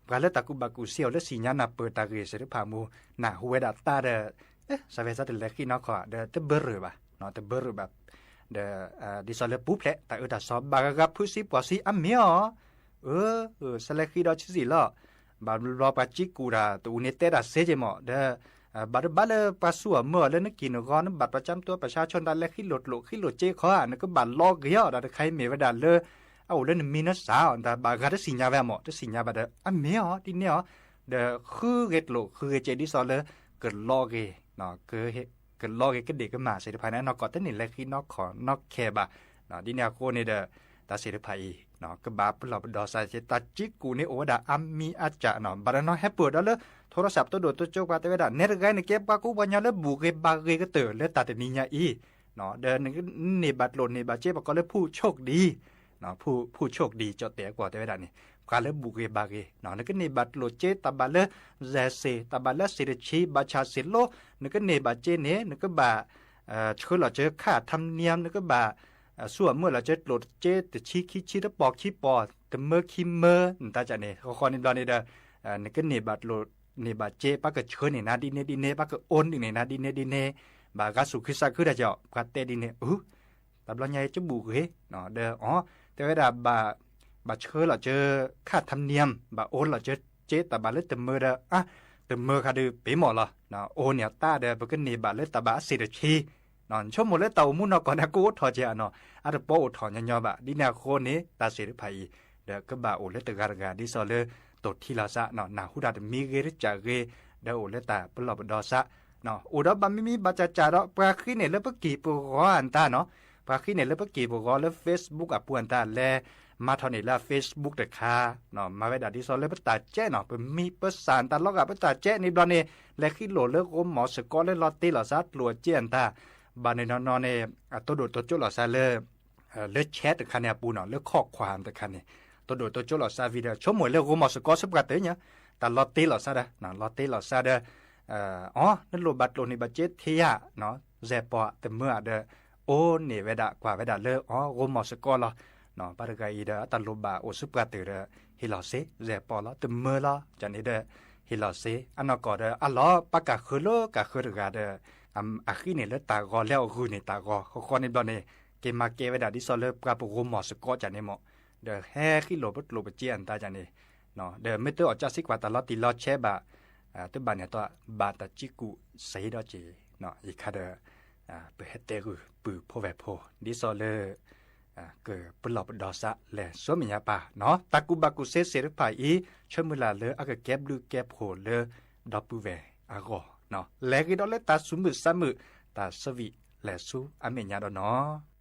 ပှၤလၢတၢ်ကူၣ်ဘၣ်ကူၣ်စ့အိၣ်လၢစံၣ်ညါနၢ်ပၢၢ်တၢ်ဂ့ၢ်သ့ၣ်တဖၣ်မူ နၢ်ဟူဝဲဒၣ်တၢ်ဒီး စးဝဲစးတလဲၤဃံနီၢ်ခီ ဒီးတဘၢရၢၢ်ဘၣ်, တဘၢရၢၢ်ဘၣ် ဒီး ဒ်သိးလၢပူၤဖျဲးတၢ်အၢတၢ်သီ ဘၣ်ဂၤဂၤဖုးစံပှီၢ်စံအါမ့ၢ်အီၤ, အၢ စးလဲၤဃံဒီးဆံးဆံးလီၤ, ဘၣ်ဘျီပှၤကံၣ်ကူၣ်တၢ်တအိၣ်န့ၣ်တဲတၢ်စ့က့ၤမး ဒီး ဘၣ်တဘၣ်လၢပှၤဆူၣ်အမၢအီၤလၢနကံၢ်နဂီၤ နဘၣ်ပှၤကၠၢ်မတူပှၤဆါဆိ နတၢ်လဲၤဃံလိၢ်ကျိၣ်ဃံလိၢ်စ့ခီဧါ နကဘၣ်လီဂ့ၤအီၤ ဒီးတခါအံၤမ့ၢ်ဝဲဒၣ်လၢ အအိၣ်လၢနမံၤနစၢ်အီၤ တၢ်ဘၣ်ဂၤတစံၣ်ညါဝဲမး တစံၣ်ညါဘၣ်ဒီး အမ့ၢ်အီၤဒ်န့ၣ်အီၤ, ဒီးဃုဂ့ၤကျိၣ်ဃုဂ့ၤစ့ဒ်သိးလၢ ကလီဂ့ၤ ကလီဂ့ၤကဒ့ၣ်ကမၣ်သ့ၣ်တဖၣ်န့ၣ် အနီၢ်ကီၢ်တန့ၢ်လဲၤဃံနီၢ်ခီနီၢ်ခဲဘၣ်, ဒ်န့ၣ်အဃိန့ၣ်ဒီး တၢ်သ့ၣ်တဖၣ်အံၤ ကဘၣ်ပလီၢ်ပဒီစး တၢ်ကံၣ်ကူၣ်န့ၣ်အိၣ်ဝဲဒၣ်အါမံၤအါစှၤနီၤ ဘၣ်တနီၤဟဲပၢၢ်ဒီးလၢ ထိရစးပတိၢ်ဒိၣ်တိၢ်ကၠိပှၤတဲဝဲဒၣ် နဲတဂၤအံၤ နကဲပှၤကူပှၤညီလၢဘူၣ်ဂ့ၤဘါဂ့ၤကတၢၢ်လၢတၢ်တနံၤညါအံၤ, ဒီးနကန့ၢ်ဘၣ်ကျိၣ်န့ၢ်ဘၣ်စ့ ပကိးလၢ ဖူးချိုးဒံး ဖူးချိုးဒံး ကၠီၣ်တဲာ်အကွီၢ်တဲဝဲဒၣ်န့ၣ် ပှၤလၢဘူၣ်ဂ့ၤဘါဂ့ၤ နကန့ၢ်ဘၣ်ကျိၣ်စ့တၢ်ဘၣ်လၢ စဲးစ့ၣ် တၢ်ဘၣ်လၢစ့ၣ်တဆံ ဘၣ်ဆၣ်စ့ၣ်လိ နကန့ၢ်ဘၣ်စ့န့ၣ် နကဘၣ် ဆှၢလီၤစၢၤ ခၣ်ထၢမ်နံၣ် နကဘၣ် ဆူၣ်အမၢလီၤစၢၤကျိၣ်စ့တဆံခံဆံတပီၢ်ခံပီၢ် တမၢခံမၢ နတၢ်ကၢ်န့ၣ် ဃီဃီန့ၣ်ဘျီန့ၣ်ဒီး နကန့ၢ်ဘၣ်ကျိၣ်န့ၢ်ဘၣ်စ့ ပှၤကဆှၢန့ၢ်နၤဒ်န့ၣ်ဒ်န့ၣ် ပှၤကအိၣ်န့ၢ်နၤဒ်န့ၣ်ဒ်န့ၣ် ဘၣ်ဂၤစူၢ်ခုသးခုတၢ်ကီ ပှၤတဲဒ်န့ၣ် အ တဘျီညါအံၤကဘူၣ်ဂ့ၤ ဒီး အ တဲဝဲဒၣ် ဘၣ်ဆှၢလီၤစၢၤ ခၣ်ထၢမ်နံၣ် ဘၣ်အိၣ်လီၤစၢၤစ့တၢ်ဘၣ်လၢတမၢဒီး အ တမၢဃာ်ဒုးပ့ၤမီၢ်လီၤ အိၣ်န့ၢ်အတၢ်ဒီး ပကန့ၢ်ဘၣ်လၢတၢ်ဘၣ်အစ့ၣ်တဆံ ဆိကမိၣ်လၢတၢ်အိၣ်မူနီၢ်ကီၢ်န့ၣ် ကအိၣ်ထီၣ်ကဲဧါနီၤ အတပီအိၣ်ထီၣ်ညီညီဘၣ် ဒ်န့ၣ်အဃိန့ၣ် တၢ်သ့ၣ်တဖၣ်အံၤ ဒီးကဘၣ်အိၣ်လၢတဂၤတဂၤ ဒ်သိးလၢ တိၢ်ထံလီၤသး နၢ်ဟူတၢ်တမံၤဂ့ၤတစဲးဂ့ၤ ဒီးအိၣ်လၢတၢ်ပလီၢ်ပဒီစး အိၣ်ဒီးဘၣ်မံမံဘၣ်စၢ်စၢ်ဒီး ပှၤဃ့န့ၢ်လၢပက့ၢ်ပဂီၤအတၢ်နီၤ ပှၤဃ့န့ၢ်လၢပက့ၢ်ပဂီၤလၢ Facebook အပူၤအတၢ်လဲၤ မၤထီၣ်န့ၢ်လၢ Facebook တခါ မၤဝဲဒၣ်ဒ်သိးလၢပတၢ်ကဲနီၤ ပမံပစၢ်တၢ်လီၤဂာ် ပတၢ်ကဲန့ၣ်ဘျီန့ၣ် လဲၤဃံလိၣ်လၢဂိမီၤစ့ၢ်ကီးလၢလီၤတ့လီၤသးကျိၣ်အစ့အတၢ် ဘၣ်န့ၣ်နီၤနီၤန့ၣ် အတိၢ်ဒိၣ်တိၢ်ကၠိလီၤသးလၢ လၢ chat တခါန့ၣ်အပူၤနီၤ လၢ ข้อความ တခါန့ၣ် တိၢ်ဒိၣ်တိၢ်ကၠိလီၤသးဝံၤဒီး ဆိကမိၣ်လၢဂိမီၤစ့ၢ်ကီးဆူပှၤတၢၢ်ညါ တၢ်လီၤတ့လီၤသးဒီး လီၤတ့လီၤသးဒီး အ နလိၣ်ဘၣ်ကျိၣ်န့ၢ်ဘၣ်စ့ထဲဧါ စဲးပီၢ်တမၢဧါဒီး အိၣ်န့ၢ်ဝဲဒၣ်ကွၢ်ဝဲဒၣ်လၢ ဂိမီၤစ့ၢ်ကီးလီၤ ဘၣ်တဂၤအံၤဒီး အတၢ်လိၣ်ဘၣ်အိၣ်ဆူပှၤတၢၢ်ဒီး ဟ့ၣ်လီၤစ့ စဲးပီၢ်လီၤ တမၢလီၤ ကန့ၣ်ဒီး ဟ့ၣ်လီၤစ့ အနီၢ်ကီၢ်ဒီး အလီၤ ပှၤကၢ်ဃၢလၢကၢ်ဃၢတဂၤဒီး အဃံန့ၢ်လၢတၢ်ဂီၤ လဲၤအီၣ်ဂုာ်န့ၢ်တၢ်ဂီၤ ဃီဃီန့ၣ်ဘျီန့ၣ် က့ၤမၤကဲဝဲဒၣ်ဒ်သိးလၢပှၤပဂိမီၤစ့ၢ်ကီးကန့ၣ်မး ဒီးဟဲဃံလိၣ်ပကျိၣ်ပစ့အတၢ်ကန့ၣ် ဒီးမ့ၢ်တအီၣ်ကၢ်စံကွၢ်တၢ်လီၤတံၢ်လီၤဆဲးဘၣ် တဘၣ်န့ၣ်အတီၢ် ဘၣ်တၢ်ကံၣ်ကူၣ်စ့ဒီးက့ၤ ယခါဒီး ပဟဲတဲဂုာ်ပုၢ်ဖိဝဲၢ်ဖိ ဒ်သိးလၢ ကပလီၢ်ပဒီစးလဲၤဆူမဲာ်ညါပၢ်နီၤ တၢ်ကူၣ်ဘၣ်ကူၣ်စ့သ့ၣ်တဖၣ်အံၤ ဆၢမုၢ်လၢ်လၢအကကဲဘျုးကဲဖှိၣ်လၢဒီပုၢ်ဝဲၢ်အဂီၢ် လဲၤဂ့ၤဒီးလၢတၢ်သူၣ်မုာ်သးမုာ် တၢ်ဆၢဝံၤလဲၤဆူအမဲာ်ညါဒီးနီၤ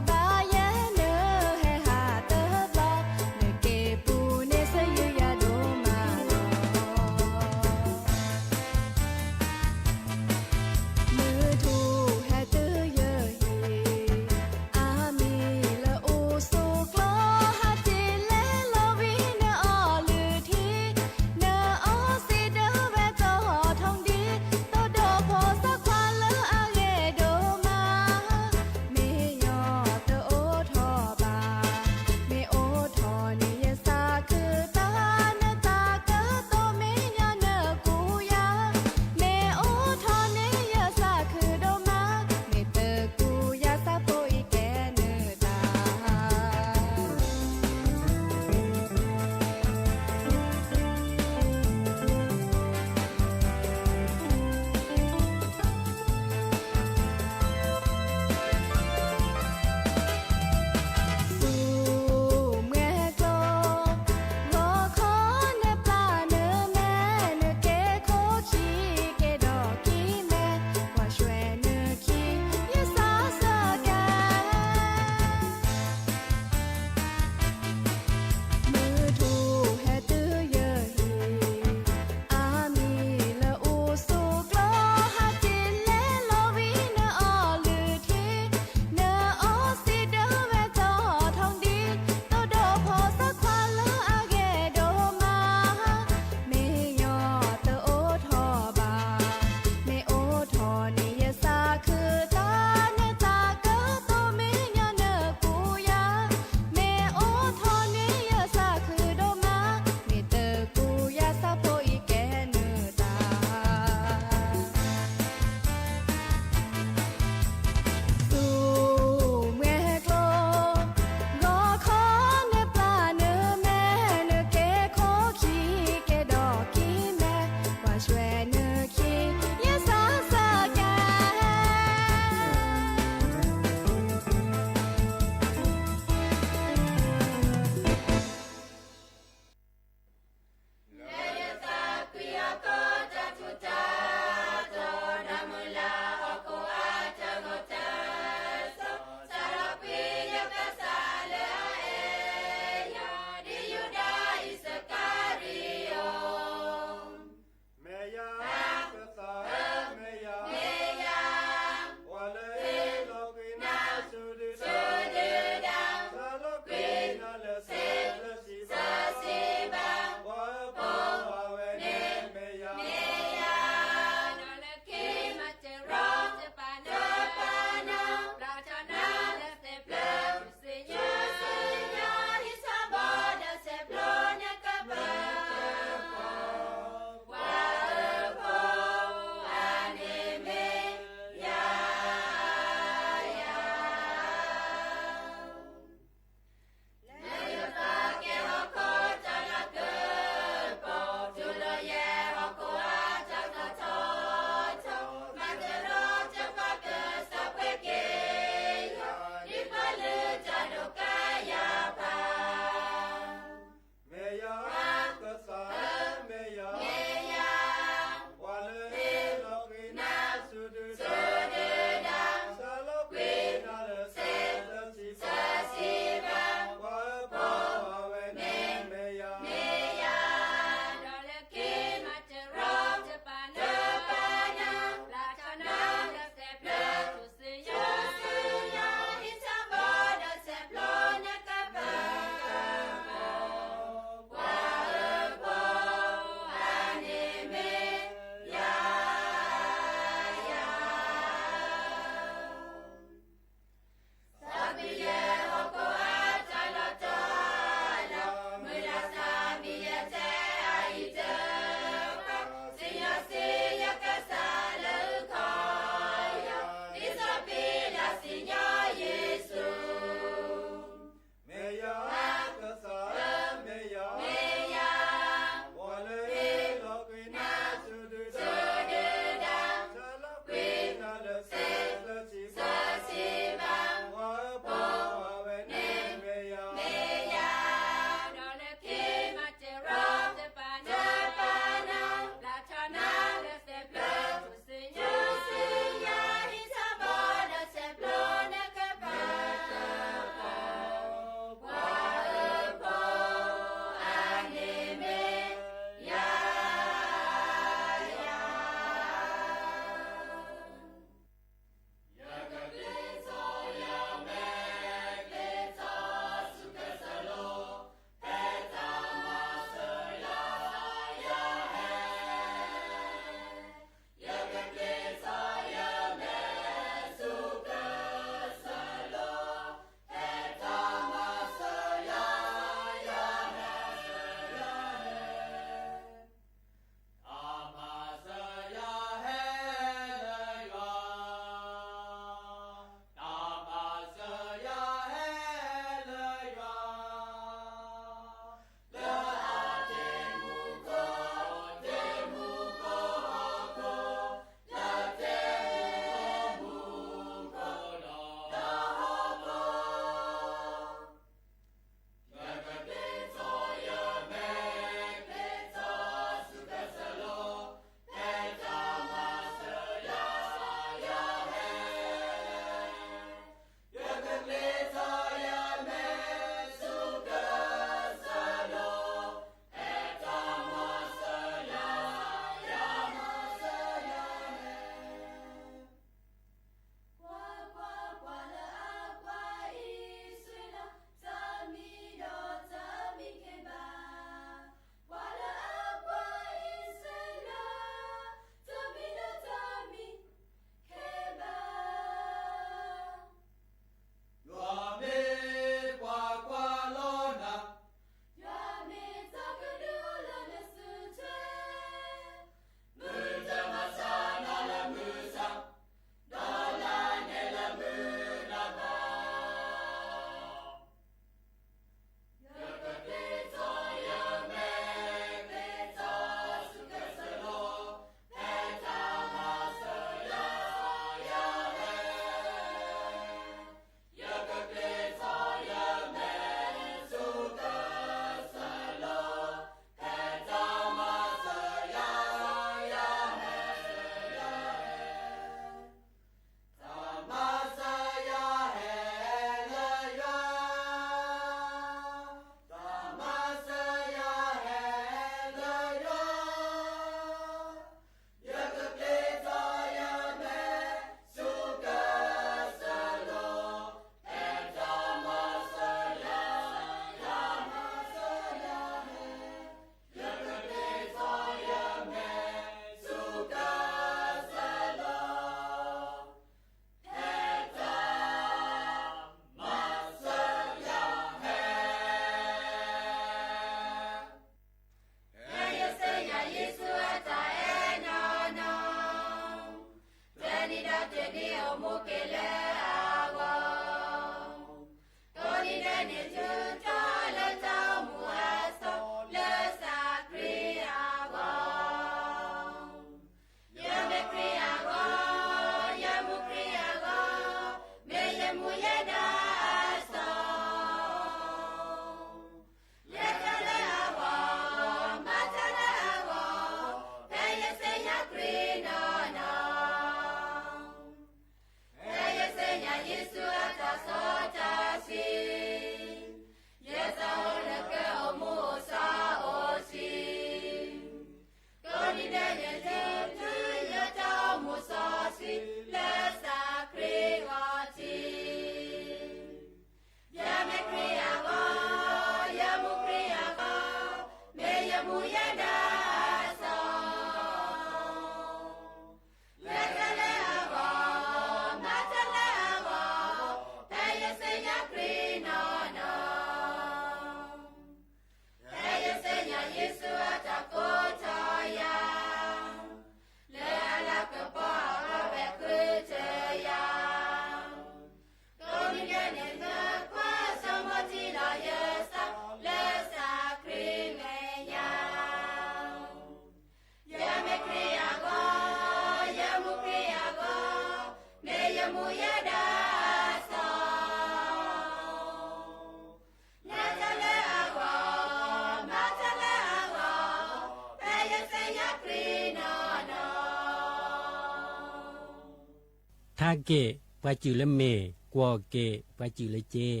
ထါက့ၣ်ပှၤစူၣ်လၢမ့ၢ်, ကွီၢ်က့ၣ်ပှၤစူၣ်လၢစ့.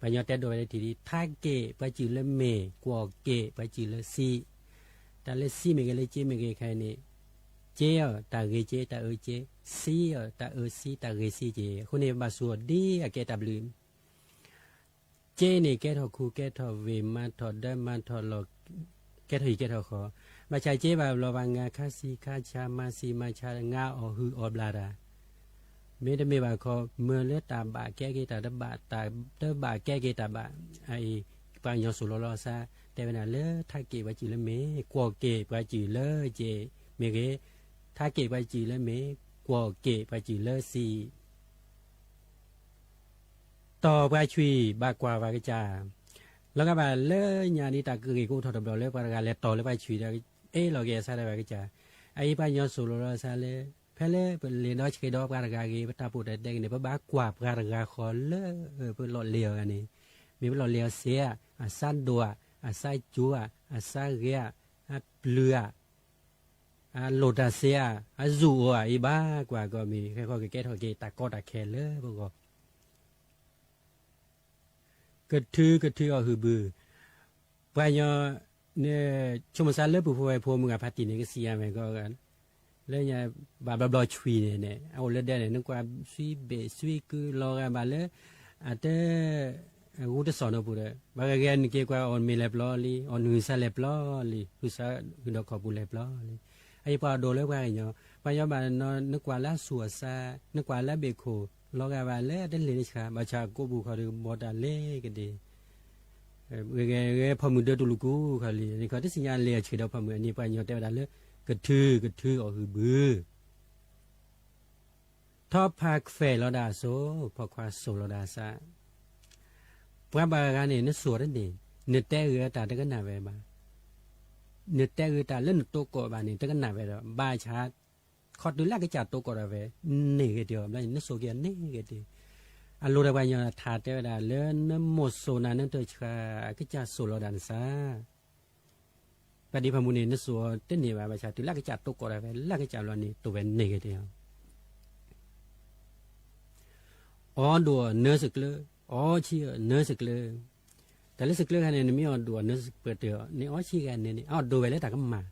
ပှၤညီတဲဒိးဝဲလၢထံၣ်ဒ် ထါက့ၣ်ပှၤစူၣ်လၢမ့ၢ်, ကွီၢ်က့ၣ်ပှၤစူၣ်လၢစံ. တၢ်လၢစံမ့ၢ်ဂ့ၤ လၢစ့မ့ၢ်ဂ့ၤခဲအံၤန့ၣ်, စ့အီၤတၢ်ဂ့ၤစ့ တၢ်အၢစ့, စံအီၤတၢ်အၢစံ တၢ်ဂ့ၤစံက့ၤ. အဃိန့ၣ် ဘၣ်စူၢ်အီၤဒ်အကဲတၢ်ဘျုး. စ့န့ၣ်ကဲထီၣ်ခူကဲထီၣ်ဝ့ၢ် မၤထီၣ်ဒၢမၤထီၣ်လီၢ်, ကဲထီၣ်ဟံၣ်ကဲထီၣ်ဃီ, ဘၣ်ဆၣ်စ့ဘၣ်ဘျီဘၣ် ငါခါဆံခါဆါ မၤဆံမၤဆါ ငါအီၣ်ဟုၣ်အီၣ်ဘျၣ်တၢ်, မ့တမ့ၢ်ဘၣ်ခီ မၢလၢတၢ်ဘၣ်ကဲက့ၤတၢ်တဘၣ်, တၢ်တဘၣ်ကဲက့ၤတၢ်ဘၣ်. အအံၤ ပှၤကညီစိၤလီၤလီၤစါ တဲဝဲဒၣ်လၢ ထါက့ၣ်ပှၤစူၣ်လၢမ့ၢ်, ကွီၢ်က့ၣ်ပှၤစူၣ်လၢစ့မ့ၢ်ဂ့ၤ, ထါက့ၣ်ပှၤစူၣ်လၢမ့ၢ်, ကွီၢ်က့ၣ်ပှၤစူၣ်လၢစံ. တီၢ်ပှၤဆွံၣ်ဘၣ်ကွၢ်ပှၤကစၢ်, လီၤဂာ်ဘၣ်လၢညါဒ်တၢ်ကဂ့ၢ်ကအိၣ်ထီၣ်တဘျီလၢ ပှၤတဂၤလဲၤတီၢ်လၢပှၤဆွံၣ်ဒီး အ့ၣ်လီၤက့ၤအဆၢဒၣ်ပှၤကစၢ်. အအံၤပှၤကညီစိၤလီၤလီၤစါလၢ ဖဲလၢပလဲၤဒီဆှဲဒီးပှၤတဂၤဂ့ၤ ပတၢ်ပိာ်တၢ်တဲဂ့ၤန့ၣ် ပဘၣ်ကွၢ်ပှၤတဂၤဃီလၢ ပလီၣ်လဲၤအီၤဂၤန့ၣ်, မ့ၢ်ပလီၣ်လဲၤအီၤစ့ဧါ, အစးဒိၣ်ဧါ, အစးကၠိဧါ, အစးဂဲၤဧါ, အပျုၤဧါ, အလိၣ်တၢ်စ့ဧါ, အစူၢ်အိၣ်ဧါ, အံၤဘၣ်ကွၢ်ကီးမ့ၢ် ဟဲဃီကကဲထီၣ်က့ၤတၢ်ကီတၢ်ခဲလၢပဂီၢ် ကထုကထုအီၤဟုၣ်ဘု, ပှၤကညီ ဆိကမိၣ်စါလၢပုၢ်ဖိဝဲၢ်ဖိမုၢ်ဂၤဖးတံၢ်န့ၣ် ကစံးယၤမ့ၢ်ကီး, လၢညါ ဘၣ်ဘျီဘျီဆွံၣ်န့ၣ်န့ၣ် အအိၣ်လၢဒဲန့ၣ် နကွၢ်ဆွံၣ်ဘ့ၣ်ဆွံၣ်ကုလီၤဂာ်ဘၣ်လၢ အတ ဂူတစီၣ်နီၢ်ပူၤဒီး ဘၣ်ဂ့ၤဂ့ၤနက့ၤကွၢ်အီၣ်မ့ၤလဲၤပျီလံ အီၣ်နုာ်စါလဲၤပျီလံ ဟုၣ်စါဃုာ်ဒီးခီၣ်ပူၤလဲၤပျီလံ. အအံၤပှၤအဒိးလၢပှၤကညီ, ပှၤကညီဘၣ်နီၤ နကွၢ်လၢအဆူၣ်အစါ, နကွၢ်လၢအဘ့ၣ်ခိၣ် လီၤဂာ်ဘၣ်လၢအတလ့ၤနဆှး ဘၣ်ဆၣ်ကိးပူၤခီဒီးကဘီတၢ်လ့ၤကဒ့ၣ် ဂဲၤဂဲၤဖီမုၢ်ဒၢတူၢ်လိာ်ကူခီလံ, န့ၣ်ခီတသ့ၣ်ညါလ့ၤအဆှၢဒီးဖီမုၢ်အန့ၣ် ပှၤကညီတဲဝဲဒၣ်လၢ ကထုကထုအီၤဟုၣ်ဘု ထီၣ်ဖးခွဲးလီၤဒၣ်အစိၤ, ပိာ်ခွါစိာ်လီၤဒၣ်အစၢ်. ပှၤဘၣ်ဂၤန့ၣ် နစိာ်တန့ၢ်, နတဲဂ့ၤတၢ်တကနၣ်ဝဲဘၣ်, နတဲဂ့ၤတၢ်လၢနတိကိးဘၣ်န့ၣ် တကနၣ်ဝဲဒီး ဘၣ်ဆၣ် ခီတုၤလၢအကစၢ်တိကိးဒီးဝဲ န့ၢ်ဂ့ၤတ့ၢ်အီၤ, ဘျီန့ၣ် နစိာ်က့ၤအီၤန့ၢ်ဂ့ၤတ့ၢ်. အလိၤဒီးပှၤကညီထါတဲဝဲဒၣ်လၢ နမိၢ်စိာ်နၤနတဆှး အကစၢ်စိာ်လီၤဒၣ်နစၢ် ပှၤဒ်ဖးမုၢ်န့ၣ် နစိာ်အီၤတန့ၢ်ဘၣ်, ဘၣ်ဆၣ်တုၤလၢအကစၢ်တိကိးဒီးဝဲ လၢအကစၢ်ဘျီန့ၣ် တိၢ်ဝဲန့ၢ်ဂ့ၤတ့ၢ်အီၤ. အီၣ်ဒိၣ်အီၤနၢစကျၢ, အီဆံးအီၤနၢစကျၢ. တၢ်လၢစကျၢခါန့ၣ် နမ့ၢ်အီၣ်ဒိၣ်အီၤနၢစကျၢတ့ၢ်အီၤန့ၣ် အီဆံးဂၤန့ၣ်န့ၣ် အီၣ်ဒိၣ်ဝဲလၢတၢ်ကမၣ်.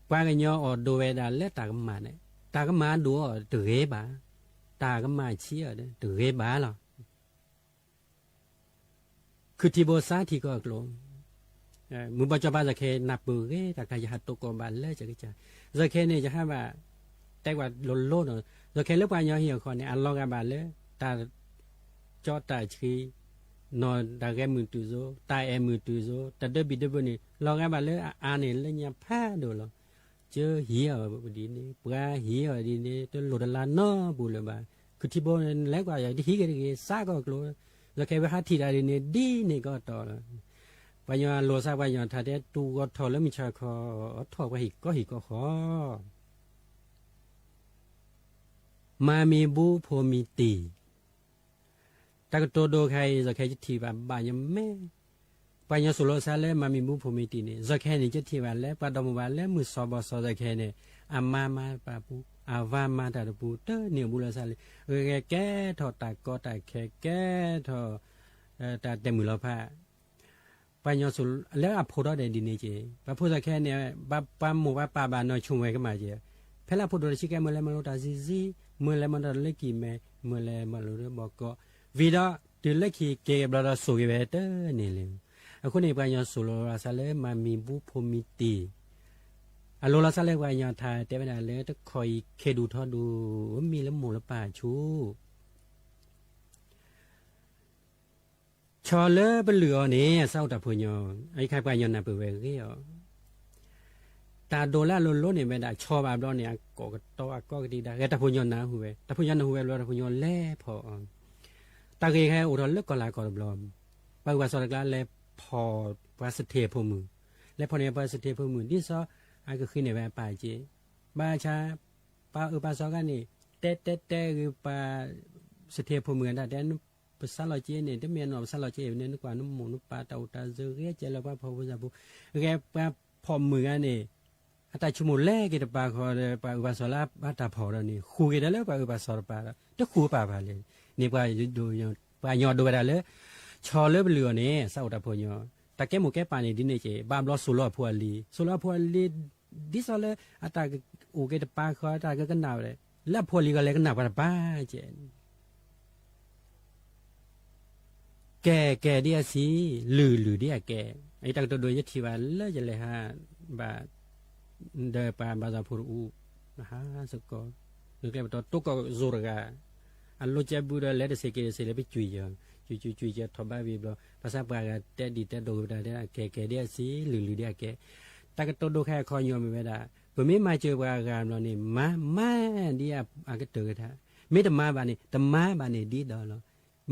ပှၤကညီအီၣ်ဒိၣ်ဝဲဒၣ်လၢတၢ်ကမၣ်န့ၣ် တၢ်ကမၣ်ဒိၣ်အီၤတဂ့ၤဘၣ်, တၢ်ကမၣ်ဆံးအီၤတဂ့ၤဘၣ်လီၤ. ခုၣ်ထံဘိစါထံကီၢ်အကျိၤ, မုၢ်ဘီကၠီပၤ ယခဲနၢ်ပၢၢ်ဂ့ၤ တၢ်ခါယဟးတိကိးဘၣ်လၢကကစၢ်, ယခဲန့ၣ် ယဟးဘၣ် တဲကွၢ်လိၤလိၤနီၤ, ယခဲလၢပှၤကညီဟံၣ်အဃီန့ၣ် အလီၤဂာ်ဘၣ်လၢ တၢ်ကၠီတၢ်ဆှံ, နီၢ်တၢ်ဂဲၤမုာ်တုၤစိ, တၢ်အဲၣ်မုာ်တုၤစိ, တၢ်ဒၢဘံၣ်ဒၢဘၢန့ၣ် လီၤဂာ်ဘၣ်လၢအအါန့ၣ် လၢညါဖးဒိၣ်လီၤ. ကၢဟံးအီၤဒ်န့ၣ် ပှၤဟံးအီၤဒ်န့ၣ် တလိၣ်တလါနီတပူၤလၢၤဘၣ်. ခုၣ်ထံဘိန့ၣ် လဲၤကွၢ်ယၤ တဟံးဂ့ၤတဂ့ၤ စးကီၢ်ကျိၤ, ယခဲဝဲဟးထံၣ်တၢ်ဒ်န့ၣ် ဒ်န့ၣ်ကီးတီၤလီၤ. ပှၤကညီအလိၤစါ ပှၤကညီထါတဲ တူၢ်ဂီၤထီၣ်လၢမုၢ်ဆါခီ အီထီၣ်ပှၤဟံၣ်ကီဟံၣ်ကီဃီ မၤမံၤဘူဖိမံၤတံၢ်, တၢ်ကတိၤဒိခါအံၤ ယခဲယထံၣ်ဘၣ်ဘၣ်ညီမဲာ်, ပှၤကညီစိာ်လီၤစါလၢမၤမံၤဘူဖိမံၤတံၢ်န့ၣ် ယခဲန့ၣ် ယထံၣ်ဘၣ်လၢ ပှၤဒီမါဝၤလၢမုၢ်စီၤဘီစီၤယခဲန့ၣ် အမါမၤတၢ်ပူၤ အဝၤမၤတၢ်တပူၤ တန့ၢ်အဘူးလီၤစါလံ, ဂဲၤကဲထီၣ်တၢ်ကီတၢ်ခဲ ကဲထီၣ် တၢ်တဲာ်မုၢ်လီၤဖး ပှၤကညီစိာ်လၢအဖိထီၣ်ဒဲးဒ်န့ၣ်က့ၤ, ပှၤဖိသၣ်ခဲန့ၣ် ပှၤမိၢ်ပှၤပၢ်ဘၣ်နီၢ်ဆိၣ်ဝဲကမၣ်က့ၤ, ဖဲလၢအဖိဒိၣ်တဆံကဲ မ့ၢ်လဲၤမၤလိတၢ်ဆံးဆံး, မ့ၢ်လဲၤမၤတၢ်လၢကံၢ်မဲ, မ့ၢ်လဲၤမၤလိလၢဘီကီး, ဝံၤဒီးတုၤလၢခံက့ၤကဘျီဒီးစိာ်က့ၤဝဲတန့ၢ်လၢၤ. အဃိန့ၣ် ပှၤကညီစိာ်လီၤစါလၢမၤမံၤဘူဖိမံၤတံၢ်, အလိၤလီၤစါလၢပှၤကညီထါတဲဝဲဒၣ်လၢတခီအံၤ ခ့ဒူၣ်ထီဒူၣ် မံလၢမိၢ်လၢပၢ်ဆူၣ် ဆီလၢပလုၢ်အီၤန့ၣ် အစးအိၣ်တၢ်ဖိညီ, အအံၤခါပှၤကညီနၢ်ပၢၢ်ဝဲဂ့ၤအီၤ, တၢ်ဒိးလၢအလိၤလိၤန့ၣ်ဝဲဒၣ် ဆီဘၣ်ဘျီန့ၣ် အကိးကတီၤအကိးကဒံဒါ ဂဲၤတၢ်ဖိညီနၢ်ဟူဝဲ, တၢ်ဖိညီနၢ်ဟူဝဲဘျီ တၢ်ဖိညီလဲၤဖီၣ်အီၤ, တၢ်ဂ့ၢ်ခဲအိၣ်ထီၣ်လၢကီၢ်လၤကီၢ်တဘျီ, ပှၤဂုၤပှၤစီၤတကျါလဲၤဖီၣ်ပှၤစထ့ၣ်ဖိမုၣ်, လဲၤဖီၣ်န့ၢ်ပှၤစထ့ၣ်ဖိမုၣ် ဒ်သိးအကဃ့န့ၢ်ဝဲအပၢ်က့, ဘၣ်ဆၣ် ပှၤအၢပှၤစီၤခါန့ၣ် တဲတဲတဲဂ့ၤပှၤ စထ့ၣ်ဖိမုၣ်အတၢ်တဲ ပစးလီၤက့န့ၣ် တမ့ၢ်အနီၢ်ပစးလီၤက့န့ၣ် နကွၢ်နမိၢ်နပၢ်တၢ်အိၣ်တၢ်စၢၤ ဂ့ၤကဲလၢပှၤဖှီၣ်ဖိယာ်ဖိ, ဂဲၤပှၤဖှီၣ်မုၣ်ဂၤန့ၣ် အတၢ်ဆိကမိၣ်လဲၤက့ၤတပၤဃီဒီး ပှၤအုၣ်ပှၤစီၤလၢအတၢ်ဖီၣ်ဒီးန့ၣ် ဃုာ်က့ၤဒီးလၢပှၤအုၣ်ပှၤစီၤတပၤဒီး တဃုာ်ပာ်ဘၣ်လဲၣ်န့ၣ် ပှၤညီဒိးဝဲဒၣ်လၢ ဆီလၢပလုာ်အီၤန့ၣ် စးအိၣ်တၢ်ဖိညီ, တၢ်ကဲမိၢ်ကဲပၢ်န့ၣ်ဒ်န့ၣ်က့ၤ ဘၣ်ဘျီစိာ်လီၤအဖိအလံၤ, စိာ်လီၤအဖိအလံၤ ဒ်သိးလၢအတၢ်အိၣ်က့ၤတပၤဃီ တၢ်ကကနၣ်ဝဲ လၢအဖိအလံၤဂီၢ်လဲၤကနၣ်ပှၤတပၤကဲ ကဲ ကဲဒ်အစံး, လုၢ် လုၢ်ဒ်အကဲ, အတၢ်ကတိၤဒိယထံၣ်ဘၣ်လၢယလဲၤဟးဘၣ် ဒီးပှၤဘၣ်သးဖိတအူ ဟးစ့ၢ်ကီး ကျဲပတီတိကီၢ်စိၤတဂၤ အလိကဲဘုဒီးလဲၤတစ့ၢ်က့ၤတစ့ၢ်လၢပကွံာ်ယီၤ ကွံာ်ကွံာ်ကွံာ်ကဲထီၣ်ဘၣ်ဝံၤဘျီ ဘၣ်ဆၣ်ပှၤဂၤတဲဒ်တဲဒိးက့ၤပတၢ်တဲ ကဲ ကဲဒ်အစံး လုၢ် လုၢ်ဒ်အကဲ, တၢ်ကတိၤဒိခါအခီညီမ့ၢ်ဝဲဒၣ် ပမ့ၢ်မၤစၢၤပှၤဂၤဘျီန့ၣ် မၤ မၤဒ်အကတၢၢ်ကထါ, မ့ၢ်တမၤဘၣ်န့ၣ် တမၤဘၣ်န့ၣ်ဒ်ဒီးလီၤ.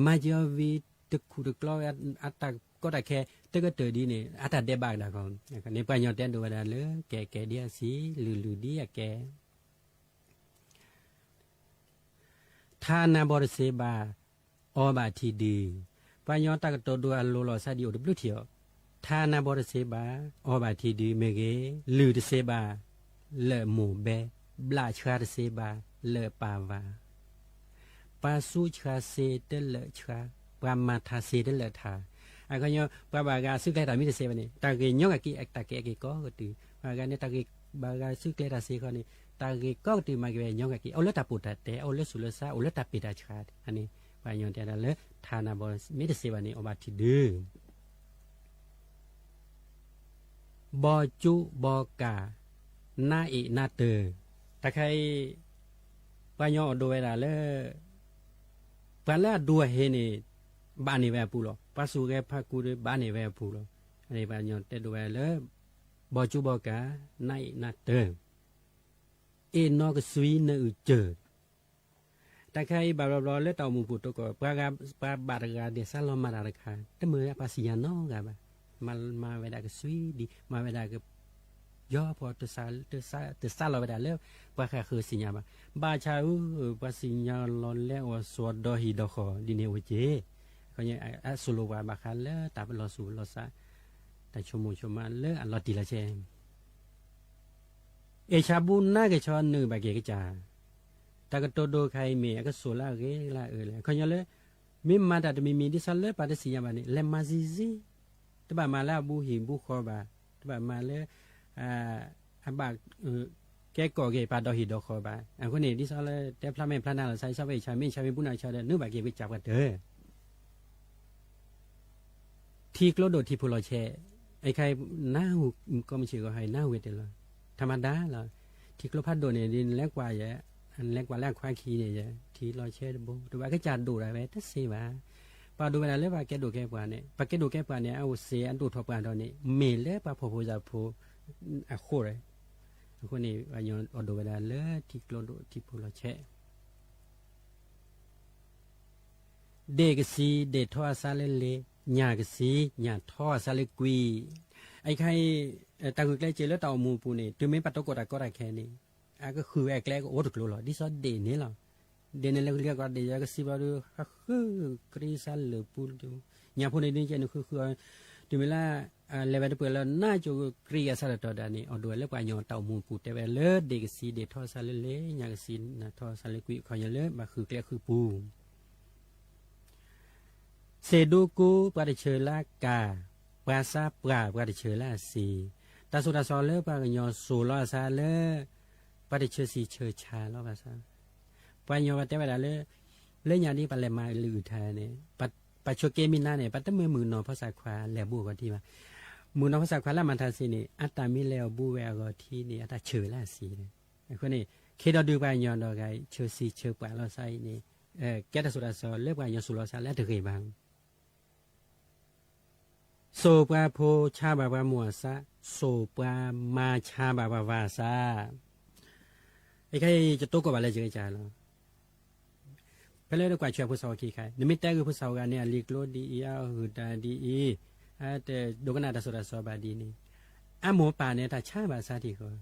မၤစၢၤအီၤဝံၤ တခူၣ်တကျီဝဲအတၢ်ကီတၢ်ခဲ တကတၢၢ်ဒ်န့ၣ် အတၢ်ဒဲးဘးကဒါကီး, န့ၣ်ပှၤညီတဲဒိးဝဲဒၣ်လၢ ကဲ ကဲဒ်အစံး လုၢ် လုၢ်ဒ်အကဲ ထါနါဘီတစ့ဘၣ် အီဘၣ်ထံဒု, ပှၤညီတၢ်ကတိၤဒိအလိၤလီၤ စးဒံးအိၣ်တဘျုးထံၣ်အီၤ, ထါနါဘီတစ့ဘၣ် အီဘၣ်ထံဒုမ့ၢ်ဂ့ၤ, လုၢ်တစ့ဘၣ် လၢမိၢ်ဘဲ, ဘျးဆှါတစ့ဘၣ် လၢပၢ်ဝၤ, ပှၤစူးဆှါစ့တလၢာ်ဆှါ, ပှၤမၤထါစ့တလၢာ်ထါ, အခီပညီ ပှၤဘၣ်ဂၤစုကျဲတၢ်မ့ၢ်တစ့ဘၣ်န့ၣ် တၢ်ဂ့ၢ်ညီကက့ၤ တၢ်ကဲက့ၤကိးကတုၤ, ပှၤဂၤန့ၣ် တၢ်ဂ့ၢ်ဘၣ်ဂၤစုကျဲတၢ်စ့ဃီန့ၣ် တၢ်ဂ့ၢ်ကိးကတုၤမၤက့ၤဝဲညီကက့ၤ အိၣ်လၢတၢ်ပိာ်တၢ်တဲ အိၣ်လၢစူးလၢစါ အိၣ်လၢတၢ်ပ့ၢ်တၢ်ဆှါန့ၣ်, ပှၤညီတဲဒၣ်လၢ ထါနါဘီမ့ၢ်တစ့ဘၣ်န့ၣ် အီဘၣ်ထံဒု ဘီကၠူဘီကၣ် နါအ့ၣ်နါတၢၤ, တၢ်ခါအံၤ ပှၤညီအိၣ်ဒိးဝဲဒၣ်လၢ ပှၤလၢအဒိးအဟ့န့ၣ် ဘၣ်န့ၢ်ဝဲအပူၤလီၤ. ပှၤစူၢ်ဂဲၤဖးကူဒီး ဘၣ်န့ၢ်ဝဲအပူၤလီၤ. ပှၤညီတဲဒိးဝဲလၢ ဘီကၠူဘီကၣ် နါအ့ၣ်နါတၢၤ, အ့ၣ်နီၢ်ကစွံနအုၣ်စၢၤ တၢ်ခါအံၤဘၣ်ဘျီဘျီလၢတၢ်အိၣ်မူပူၤတကီၢ် ပှၤဂၤ ပှၤဘၣ်တဂၤဒဲးစးလီၤမၤတၢ်တခါ တမ့ၢ်ပှၤစံၣ်ညီၣ်နီတဂၤဘၣ်. မၤ မၤဝဲဒၣ်ကစွံဒံး မၤဝဲဒၣ်က ယီၤဖီ တစးလီၤဝဲဒၣ်လၢ ပှၤဃၣ်ဃၢၤစံၣ်ညီၣ်ဘၣ်. ဘၣ်ဆၣ်ဧၢ ပှၤစံၣ်ညီၣ်လီၤလဲအီၤ စီၤဒီဟံၣ်ဒီဃီၤဒ်န့ၣ်အိၣ်က့ၢ်. အဆိလိာ်ပှၤဘၣ်ဃးလၢတၢ်လီၤစူၤလီၤစး တၢ်ဆိကမိၣ်ဆိကမးလၢအလီၤတံၢ်လီၤဆဲး အ့ၣ်ဆၣ်ဘူနါက့ၤဆီနုာ်ဘၣ်က့ၤကစၢ်, တၢ်ကတိၤဒိခါအံၤမ့ၢ်အကစိာ်လၢအဂ့ၤလၢအအၢလဲၣ်. အခီပညီလၢ မ့ၢ်မၤတၢ်တမံၤမံၤဒ်သိးလၢပှၤတစံၣ်ညီၣ်ဘၣ်န့ၣ် လဲၤမၤစံၤစံၤ, တဘၣ်မၤလၢအဘူးဟံၣ်ဘူးဃီဘၣ်, တဘၣ်မၤလၢ အဘၣ် ကဲကီၢ်က့ၤပှၤဒီဟံၣ်ဒီဃီဘၣ်. အဃိန့ၣ် ဒ်သိးလၢတဲဖျါမဲာ်ဖျါနါလီၤ စးအံၤ စးဝဲအ့ၣ်ဆၣ်မ့ၢ်အ့ၣ်ဆၣ်မ့ၢ်ဘူနါဆၣ်ဒီး နုာ်ဘၣ်က့ၤကစၢ်ပှၤတၢၢ် ထံကျိဒိၣ်ထံဖိလီၤဆဲး, အခါအံၤ နၢ်ဟူ ကီမ့ၢ်ဆ့ၣ်ဂီၤဟါအံၤ နၢ်ဟူဝဲတ့ၢ်လီၤ. ထါမၤဒါလီၤ. ထံကျိဖးဒိၣ်န့ၣ် ဒ်နလဲၤကွၢ်ယဲ, နလဲၤကွၢ်လၢအခွါခံန့ၣ်ယဲ, ထံလီၤဆဲးတဘိ တဘၣ်ကစၢ်ဒိၣ်ဒၣ်ဝဲတသ့ဘၣ်. ပှၤဒိးဝဲဒၣ်လၢပှၤကဲဒိၣ်ကဲပှၤန့ၣ် ပှၤကဲဒိၣ်ကဲပှၤန့ၣ် အအိၣ်စ့အဒိၣ်ထီၣ်ပှၤထီၣ်န့ၣ် မ့ၢ်လၢပှၤဖှီၣ်ဖိယာ်ဖိအဃိ, အဃိန့ၣ် ပှၤညီအိၣ်ဒိးဝဲဒၣ်လၢထံကျိဒိၣ်ထံဖိလီၤဆဲး ဒ့ၣ်ကဆံ ဒ့ၣ်ထီၣ်အဆါလၢလ့ၤ, ညၣ်ကဆံ ညၣ်ထီၣ်အဆါလၢကွံာ်. အခါအံၤ တၢ်ဂုာ်ကျဲးစၢးလၢတၢ်အိၣ်မူအပူၤန့ၣ် တုၤမ့ၢ်ပှၤတကိးတၢ်ကီတၢ်ခဲန့ၣ် အကဃုာ်ဝဲအကျဲကအိၣ်တကျိၤလီၤ. ဒ်သိးဒ့ၣ်န့ၣ်လီၤ. ဒ့ၣ်န့ၣ်လၢကလံၤကီးဒ့ၣ်ယကဆံဘျီဒီး ဃုာ်ကရံစါလၢာ်ပူၤ, ညၣ်ဖိန့ၣ်ဒ်ကဲ နဃုာ်ဃုာ်အီၤ တုၤမ့ၢ်လၢ လဲၤဝဲတပှဲၤလၢနါကၠိကရံအဆၢတတီၤဒၣ်န့ၣ် အိၣ်ဒိးဝဲလၢပှၤညီတၢ်အိၣ်မူအပူၤ တဲဝဲလၢဒ့ၣ်ကဆံ ဒ့ၣ်ထီၣ်အဆါလၢလ့ၤ, ညၣ်ကဆံ ညၣ်ထီၣ်အဆါလၢကွံာ် အခီပညီလၢဘၣ်ဃုာ်ကျဲဃုာ်ပူၤ စ့ၢ်ဒူကူ ပှၤတဆၢလၢကၤ, ပှၤစါပှၢ် ပှၤတဆၢလၢအစ့ၤ, တၢ်စိၤတၢ်စီလၢပှၤကညီစိၤလီၤအဆါလၢ ပှၤတဆၢစံၣ်ဆၢဆါလီၤဘၣ်ဆၣ်, ပှၤကညီပှၤတဲဝဲဒၣ်လၢ လၢညါဒ်ပှၤလဲၤမၤလုၢ်အုၣ်ထါန့ၣ် ပှၤဆိးက့မံနါန့ၣ် ပှၤတမ့ၢ်မုၣ်ကနီၤဖီၣ်စၢ်ခွါလဲၤဘူးအဂီၢ်ထံဘၣ်. မုၣ်ကနီၤဖီၣ်စၢ်ခွါလၢအမၤထါစ့န့ၣ် အတၢ်မ့ၢ်လဲၤအီၤဘူးဝဲအဂီၢ်ထံန့ၣ် အတၢ်ဆၢဝဲလၢအစ့န့ၣ်. အဃိန့ၣ် ခ့ဒီးဒုးပှၤကညီဒီးဂၤအံၤ ဆၢစံၣ်ဆၢပှၢ်လီၤဆါအံၤန့ၣ် ကဲတၢ်စိၤတၢ်စီလၢပှၤကညီစိၤလီၤဆါလၢအတဂ့ၤဘၣ် စိာ်ပှၤဖိဆါဘၣ်ပှၤမိၢ်အစါ, စိာ်ပှၤမါဆါဘၣ်ပှၤဝၤအစါ. အခါအံၤ ယတိၢ်ကီၢ်ဘၣ်လၢယကစၢ်လီၤ. ဖဲလၢတကွၢ်ဆၢဖိစၢ်ဝီခံခါ နမ့ၢ်တဲဂ့ၤဖိစၢ်ဝီဂၤန့ၣ် အလံာ်ကျိဒ်အံၤ အဂုၤတၢ်ဒ်အံၤ, အတဒိကနၣ်တၢ်စိၤတၢ်စီဘၣ်ဒ်န့ၣ်, အမိၢ်ပၢ်န့ၣ် တၢ်ဆါဘၣ်အစါထံၣ်ဃီ,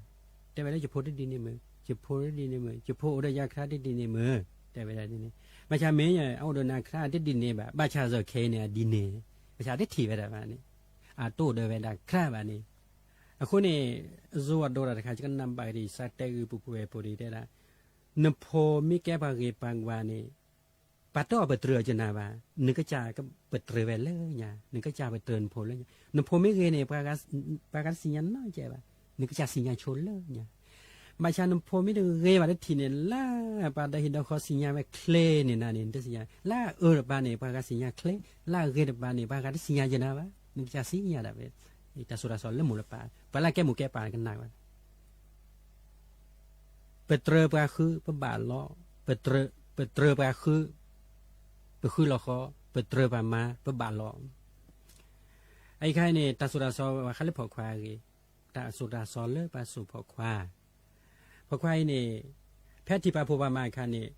တဲဝဲလၢယဖိတဒ်န့ၣ်မုၢ်, ယဖိတဒ်န့ၣ်မုၢ်, ယဖိအိၣ်ဒီးယၤခါတဒ်န့ၣ်မုၢ်, တဲဝဲဒၣ်ဒ်န့ၣ်. ဘၣ်ဆၣ်မ့ၢ်အအိၣ်ဒီးနၤခါတဒ်န့ၣ်ဘၣ်, ဘၣ်ဆၣ်စ့ၢ်ကီးခဲအံၤန့ၣ် အဒ်န့ၣ်, ဘၣ်ဆၣ်တထံၣ်ဝဲဒၣ်ဘၣ်န့ၣ်, အတအိၣ်ဒီးဝဲဒၣ်ခါဘၣ်န့ၣ် အဃိန့ၣ် ယိၤအဒိတၢ်တခါ ယကနၣ်ဘၣ်ကဒီး ယစးတဲဂုာ်ပူၤဖုဝဲဖိဒ်တဲဒၣ်, နဖိမ့ၢ်ကဲပှၤဂ့ၤပှၤဝါန့ၣ် ပှၤတအီၣ်ပတြၢၤကနၤဘၣ်, နကစၢ်ပတြၢၤဝဲလၢညါ, နကစၢ်ပတြၢၤနဖိလၢညါ, နဖိမ့ၢ်ဂ့ၤန့ၣ် ပှၤဂၤတသ့ၣ်ညါနီတကဲဘၣ်, နကစၢ်သ့ၣ်ညါဆိလၢညါ ဘၣ်ဆၣ်နဖိမ့ၢ်တဂ့ၤဘၣ်တထံၣ်န့ၣ် လၢပှၤဒီဟံၣ်ဒီဃီသ့ၣ်ညါဝဲချ့န့ၣ်နၤန့ၣ် နတသ့ၣ်ညါ, လၢအအၢတပၤန့ၣ် ပှၤဂၤသ့ၣ်ညါချ့, လၢအဂ့ၤတပၤန့ၣ် ပှၤဂၤတသ့ၣ်ညါယနၤဘၣ်, နကစၢ်သ့ၣ်ညါဒၣ်ဝဲ, တၢ်စိၤတၢ်စီလၢမိၢ်လၢပၢ်, ပှၤလၢအကဲမိၢ်ကဲပၢ်ကနၣ်ဝဲ ပတြၢၤပှၤဃု ပဘၣ်လီၤ, ပတြၢၤပှၤဃု ပဃုလီၤဃီ, ပတြၢၤပှၤမါ ပဘၣ်လီၤ. အအံၤခါအံၤန့ၣ် တၢ်စိၤတၢ်စီဘၣ်ဃးလၢဖိခွါအဂ့ၢ်, တၢ်စိၤတၢ်စီလၢပှၤစိာ်ဖိခွါ, ဖိခွါအံၤန့ၣ် ဖဲထံၣ်ပှၤဖိပှၤမါအခါန့ၣ်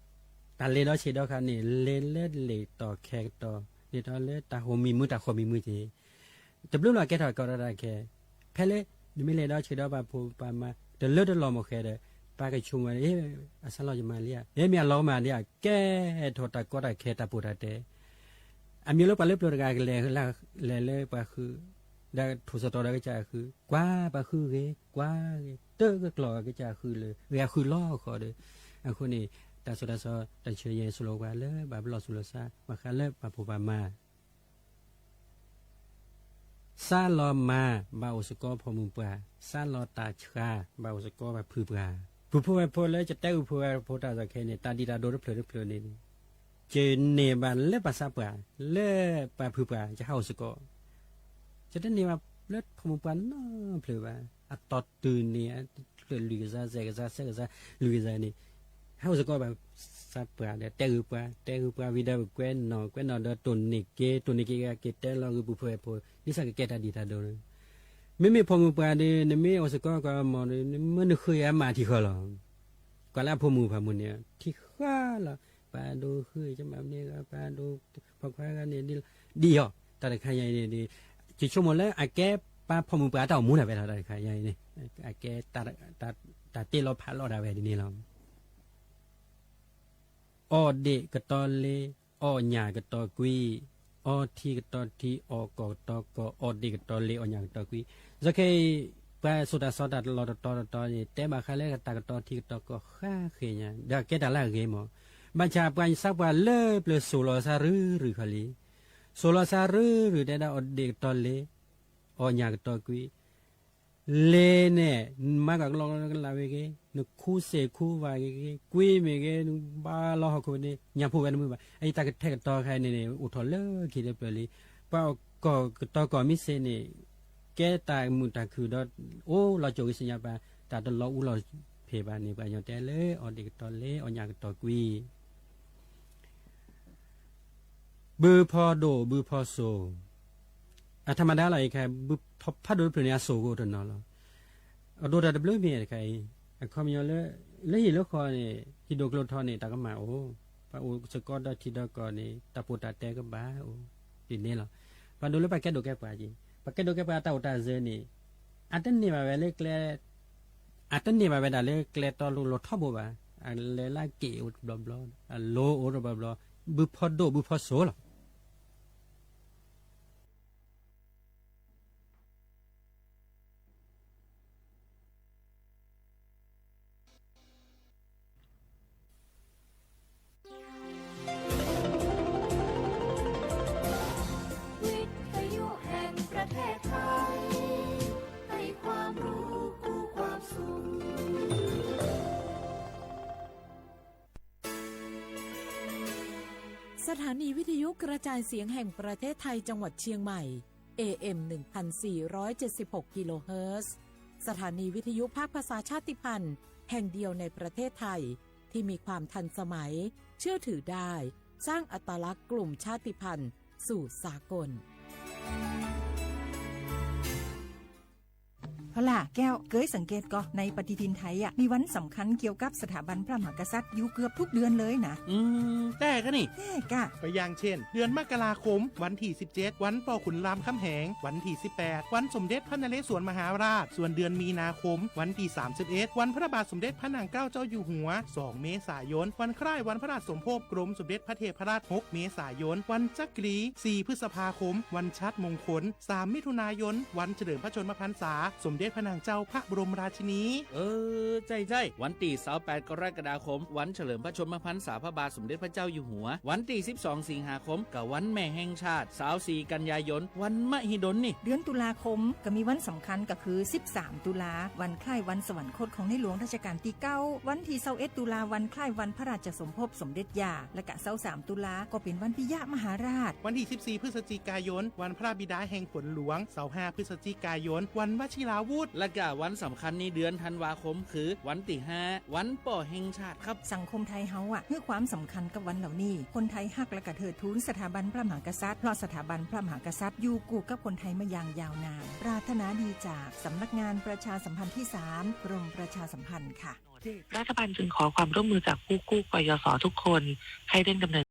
တၢ်လဲၤဒီးဆ့ၣ်ဒီးခါန့ၣ် လဲၤလၢလ့ၣ်တီၢ်ခဲကတီၢ် လဲၤဒီးလၢတၢ်ဟီၣ်မံၤမုၢ်တၢ်ဃီၣ်မံၤမုၢ်က့ၤ တဘျုးလီၤကဲထီၣ်ကီးဒီးတၢ်ခဲ, ဖဲလၢ နမ့ၢ်လဲၤဒီးဆ့ၣ်ဒီးပှၤဖိပှၤမါ တလၢတလီၢ်မ့ၢ်ဃဲဒီး ပှၤကဆိကမိၣ်ဝဲ အဆၢလီၤယမၤလံဧါ, မ့ၢ်မ့ၢ်အလီၤမၤလံဧါ, ကဲထီၣ်တၢ်ကီတၢ်ခဲတၢ်ပီးတၢ်တဲ, အမ့ၢ်လၢပှၤလၢပျၢၤတဂၤကလဲၤ လဲၤလၢပှၤဃု ဒီးထိၣ်သတြီၤဒီးကစၢ်ဃု, ကွၢ်ပှၤဃုဂ့ၤ, ကွၢ်ဂ့ၤ, တကကျီၢ်ကစၢ်ဃုလၢ ဂ့ၤအဃုလီၤဃီဒီး, အဃိန့ၣ် တၢ်စိၤတၢ်စီ တၢ်ဆၢယဲၢ်စိၤလီၤပှၤလၢ ဘၣ်ပလီၢ်စိၤလီၤစၢ် ဘၣ်ဃးလၢပှၤဖိပှၤမါ စၢ်လီၤမၤ ဘၣ်အိၣ်သကိးဖိမုၣ်ပှၢ်, စၢ်လီၤတၢ်ဆှါ ဘၣ်အိၣ်သကိးပှၤဖုပှၢ်, ပူၤဖုဝဲဖိလၢ ယတဲဂုာ်ပူၤဖုဝဲဖိတၢ်သီခဲအံၤန့ၣ် တၢ်ဒံၣ်တၢ်ဒိတဖျၢၣ်တဖျၢၣ်န့ၣ် ကန့ၢ်ဘၣ်လၢပှၤစၢ်ပှၢ် လၢပှၤဖုပှၢ် ယဟးအိၣ်သကိး, ယတန့ၢ်ဘၣ်လၢဖိမုၣ်ပှၢ်နီတဖျၢၣ်ဘၣ်, အတီၢ်တုၤန့ၣ် တဖျၢၣ်လွံၢ်ကစၢ် သဲးကစၢ် သၢကစၢ် လွံၢ်ကစၢ်န့ၣ် ဟးအိၣ်သကိးဘၣ်စၢ်ပှၢ်ဒီး တဲဂုာ်ပှၤ တဲဂုာ်ပှၤဝံၤဒီး ပကွဲးနီၣ် ကွဲးနီၣ်ဒီးတိၢ်န့ၢ်က့ၤ တိၢ်န့ၢ်က့ၤက့ၤ တဲလီၤဂုာ်ပူၤဖုဝဲဖိ ဒ်သိးကကဲတၢ်ဒံၣ်တၢ်ဒိန့ၣ်, မ့မ့ၢ်ဖိမုၣ်ပှၢ်ဒီး နမ့ၢ်အိၣ်သကိးကွၢ်မီၤဒီး နမ့ၢ်နဃုအံၤအမးထံဃီလီၤ, ကွၢ်လၢအဖိမုၣ်ဖးမုၢ်န့ၣ် ထံဃီလီၤ, ပှၤဒိဃုကမၤမ့ၢ်ဂ့ၤ ပှၤဒိ ဖိခွါဂၤန့ၣ် ဒ်အံၤ တၢ်တခါညါအံၤန့ၣ်ဒီး ယဆိကမိၣ်လၢအကဲပှၤဖိမုၣ်ပှၢ်တၢ်အိၣ်မူဒၣ်ဝဲလီၤ တၢ်တခါညါအံၤန့ၣ်, အကဲ တၢ်တ့လီၤဖးလီၤဒၣ်ဝဲဒ်န့ၣ်လီၤ. အီၣ်ဒ့ၣ်ကတီၤလ့, အီၣ်ညၣ်ကတီၤကွံ, အီထံကတီၤထံ, အီၣ်ကီၢ်ကတီၤကီၢ်, အီၣ်ဒ့ၣ်ကတီၤလ့, အီၣ်ညၣ်ကတီၤကွံ. ယခဲအံၤ ပှၤစိာ်တၢ်စီတၢ်လီၢ်တတီၤတတီၤန့ၣ် တဲဘၣ်ဃးလၢတၢ်ကတီၤထံကတီၤကီၢ်ဃါဃ့ၢ်ညါ ဒီးကဲတၢ်လၢအဂ့ၤမး, ဘၣ်ဆၣ်ပှၤစၢ်ပှၢ်လၢပျၢၤစိာ်လီၤစၢ်ရုရုၢ်ခီလံ, စိာ်လီၤစၢ်ရုရုၢ်တဲဒၣ်အီၣ်ဒ့ၣ်ကတီၤလ့, အီၣ်ညၣ်ကတီၤကွံ လ့န့ၣ် နမၤကီၢ်ကလီကလးဝဲဂ့ၤ, နခူစ့ၣ်ခူဝါဂ့ၤဂ့ၤ, ကွံမ့ၢ်ဂ့ၤ နဘါလီၤဟီၣ်ခိၣ်န့ၣ် ညၣ်ဖိဝဲတမုာ်ဘၣ်. အအံၤတၢ်ကထဲကတီၤခါန့ၣ်န့ၣ် အိၣ်ထီၣ်လၢခံလၢပျၢၤလံ. ပှၤကီၢ်ကတီၤကီၢ်မ့ၢ်စ့ၢ်န့ၣ် ကဲတၢ်မုာ်တၢ်ခုၣ်ဒီး အိၣ်လီၤကၠိဂံၢ်စ့ၣ်ညါပှၤ တၢ်တလီၤအူလီၤဖျဲးဘၣ်န့ၣ် ပှၤကညီတဲလၢအီၣ်ဒ့ၣ်ကတီၤလ့ အီၣ်ညၣ်ကတီၤကွံ ဘုဖီဒိၣ်ဘုဖီစိၤ, အထမဒါလီၤအံၤခါ ဘုဖီဒိၣ်တဖျၢၣ်န့ၣ် အစိၤကအိၣ်တနီၤလီၤ. အဒိတၢ်တဘျုးမ့ၢ်တခါအံၤ အခီပညီလၢ လၢဟံၣ်လၢဃီန့ၣ် ဟံၣ်ဒိၣ်ကျိထီန့ၣ် တၢ်ကမၣ်အိၣ်, ပှၤအိၣ်စ့ၢ်ကီးဒီးထံဒီးကီၢ်န့ၣ် တၢ်ပီးတၢ်တဲကဘၣ်အိၣ် ဒ်န့ၣ်လီၤ. ပှၤဒိၣ်လၢပှၤကဲဒိၣ်ကဲပှၤက့ၤ ပှၤကဲဒိၣ်ကဲပှၤတၢ်အိၣ်တၢ်စၢၤန့ၣ် အတန့ၢ်ဘၣ်ဝဲလၢကျဲ အတန့ၢ်ဘၣ်ဝဲဒၣ်လၢကျဲတီလိၤလိၤထီဘိဘၣ်. အလဲၤလၢအက့ၣ်အိၣ်တဘျီဘျီ, အလိၤအိၣ်တဘျီဘျီ, ဘုဖီဒိၣ်ဘုဖီစိၤလီၤ. สถานีวิทยุกระจายเสียงแห่งประเทศไทยจังหวัดเชียงใหม่ เอ เอ็ม หนึ่งพันสี่ร้อยเจ็ดสิบหก กิโลเฮิรตซ์ สถานีวิทยุภาคภาษาชาติพันธุ์แห่งเดียวในประเทศไทย ที่มีความทันสมัย เชื่อถือได้ สร้างอัตลักษณ์กลุ่มชาติพันธุ์สู่สากล พอล่ะแก้ว เกยสังเกตก่อ ในปฏิทินไทยอะ มีวันสำคัญเกี่ยวกับสถาบันพระมหากษัตริย์อยู่เกือบทุกเดือนเลยนะ อืม แต่ก็นี่ แต่กะ ก็อย่างเช่น เดือนมกราคม วันที่ สิบเจ็ด วันปอขุนรามคำแหง วันที่ สิบแปด วันสมเด็จพระนเรศวรมหาราช ส่วนเดือนมีนาคม วันที่ สามสิบเอ็ด วันพระบาทสมเด็จพระนางเกล้าเจ้าอยู่หัว สอง เมษายน วันคล้ายวันพระราชสมภพกรมสมเด็จพระเทพรัตน์ หก เมษายน วันจักรี สี่ พฤษภาคม วันชาติมงคล สาม มิถุนายน วันเฉลิมพระชนมพรรษาสมเด็จ เออ ใช่ใช่ วันที่ซาวแปดกรกฎาคม วันเฉลิมพระชนมพรรษาพระบาทสมเด็จพระเจ้าอยู่หัว วันที่สิบสองสิงหาคม กับวันแม่แห่งชาติ ซาวสี่กันยายน วันมหิดลนี่ เดือนตุลาคม ก็มีวันสำคัญก็คือ สิบสาม ตุลา วันคล้ายวันสวรรคตของในหลวงรัชกาลที่เก้า วันที่ ซาวเอ็ด ตุลา วันคล้ายวันพระราชสมภพสมเด็จย่า และกะ ซาวสาม ตุลา ก็เป็นวันปิยมหาราช วันที่ สิบสี่ พฤศจิกายน วันพระบิดาแห่งฝนหลวง ซาวห้า พฤศจิกายน วันวชิราวุธ และกะวันสำคัญในเดือนธันวาคมคือวันที่ห้า วันป้อแห่งชาติครับ สังคมไทยเฮาอะ ให้ความสำคัญกับวันเหล่านี้ คนไทยฮักและกะเทิดทูนสถาบันพระมหากษัตริย์ เพราะสถาบันพระมหากษัตริย์อยู่คู่กับคนไทยมาอย่างยาวนาน ปรารถนาดีจากสำนักงานประชาสัมพันธ์ที่สาม กรมประชาสัมพันธ์ค่ะ รัฐบาลจึงขอความร่วมมือจากผู้กู้ กยศ ทุกคน ให้เร่งดำเนิน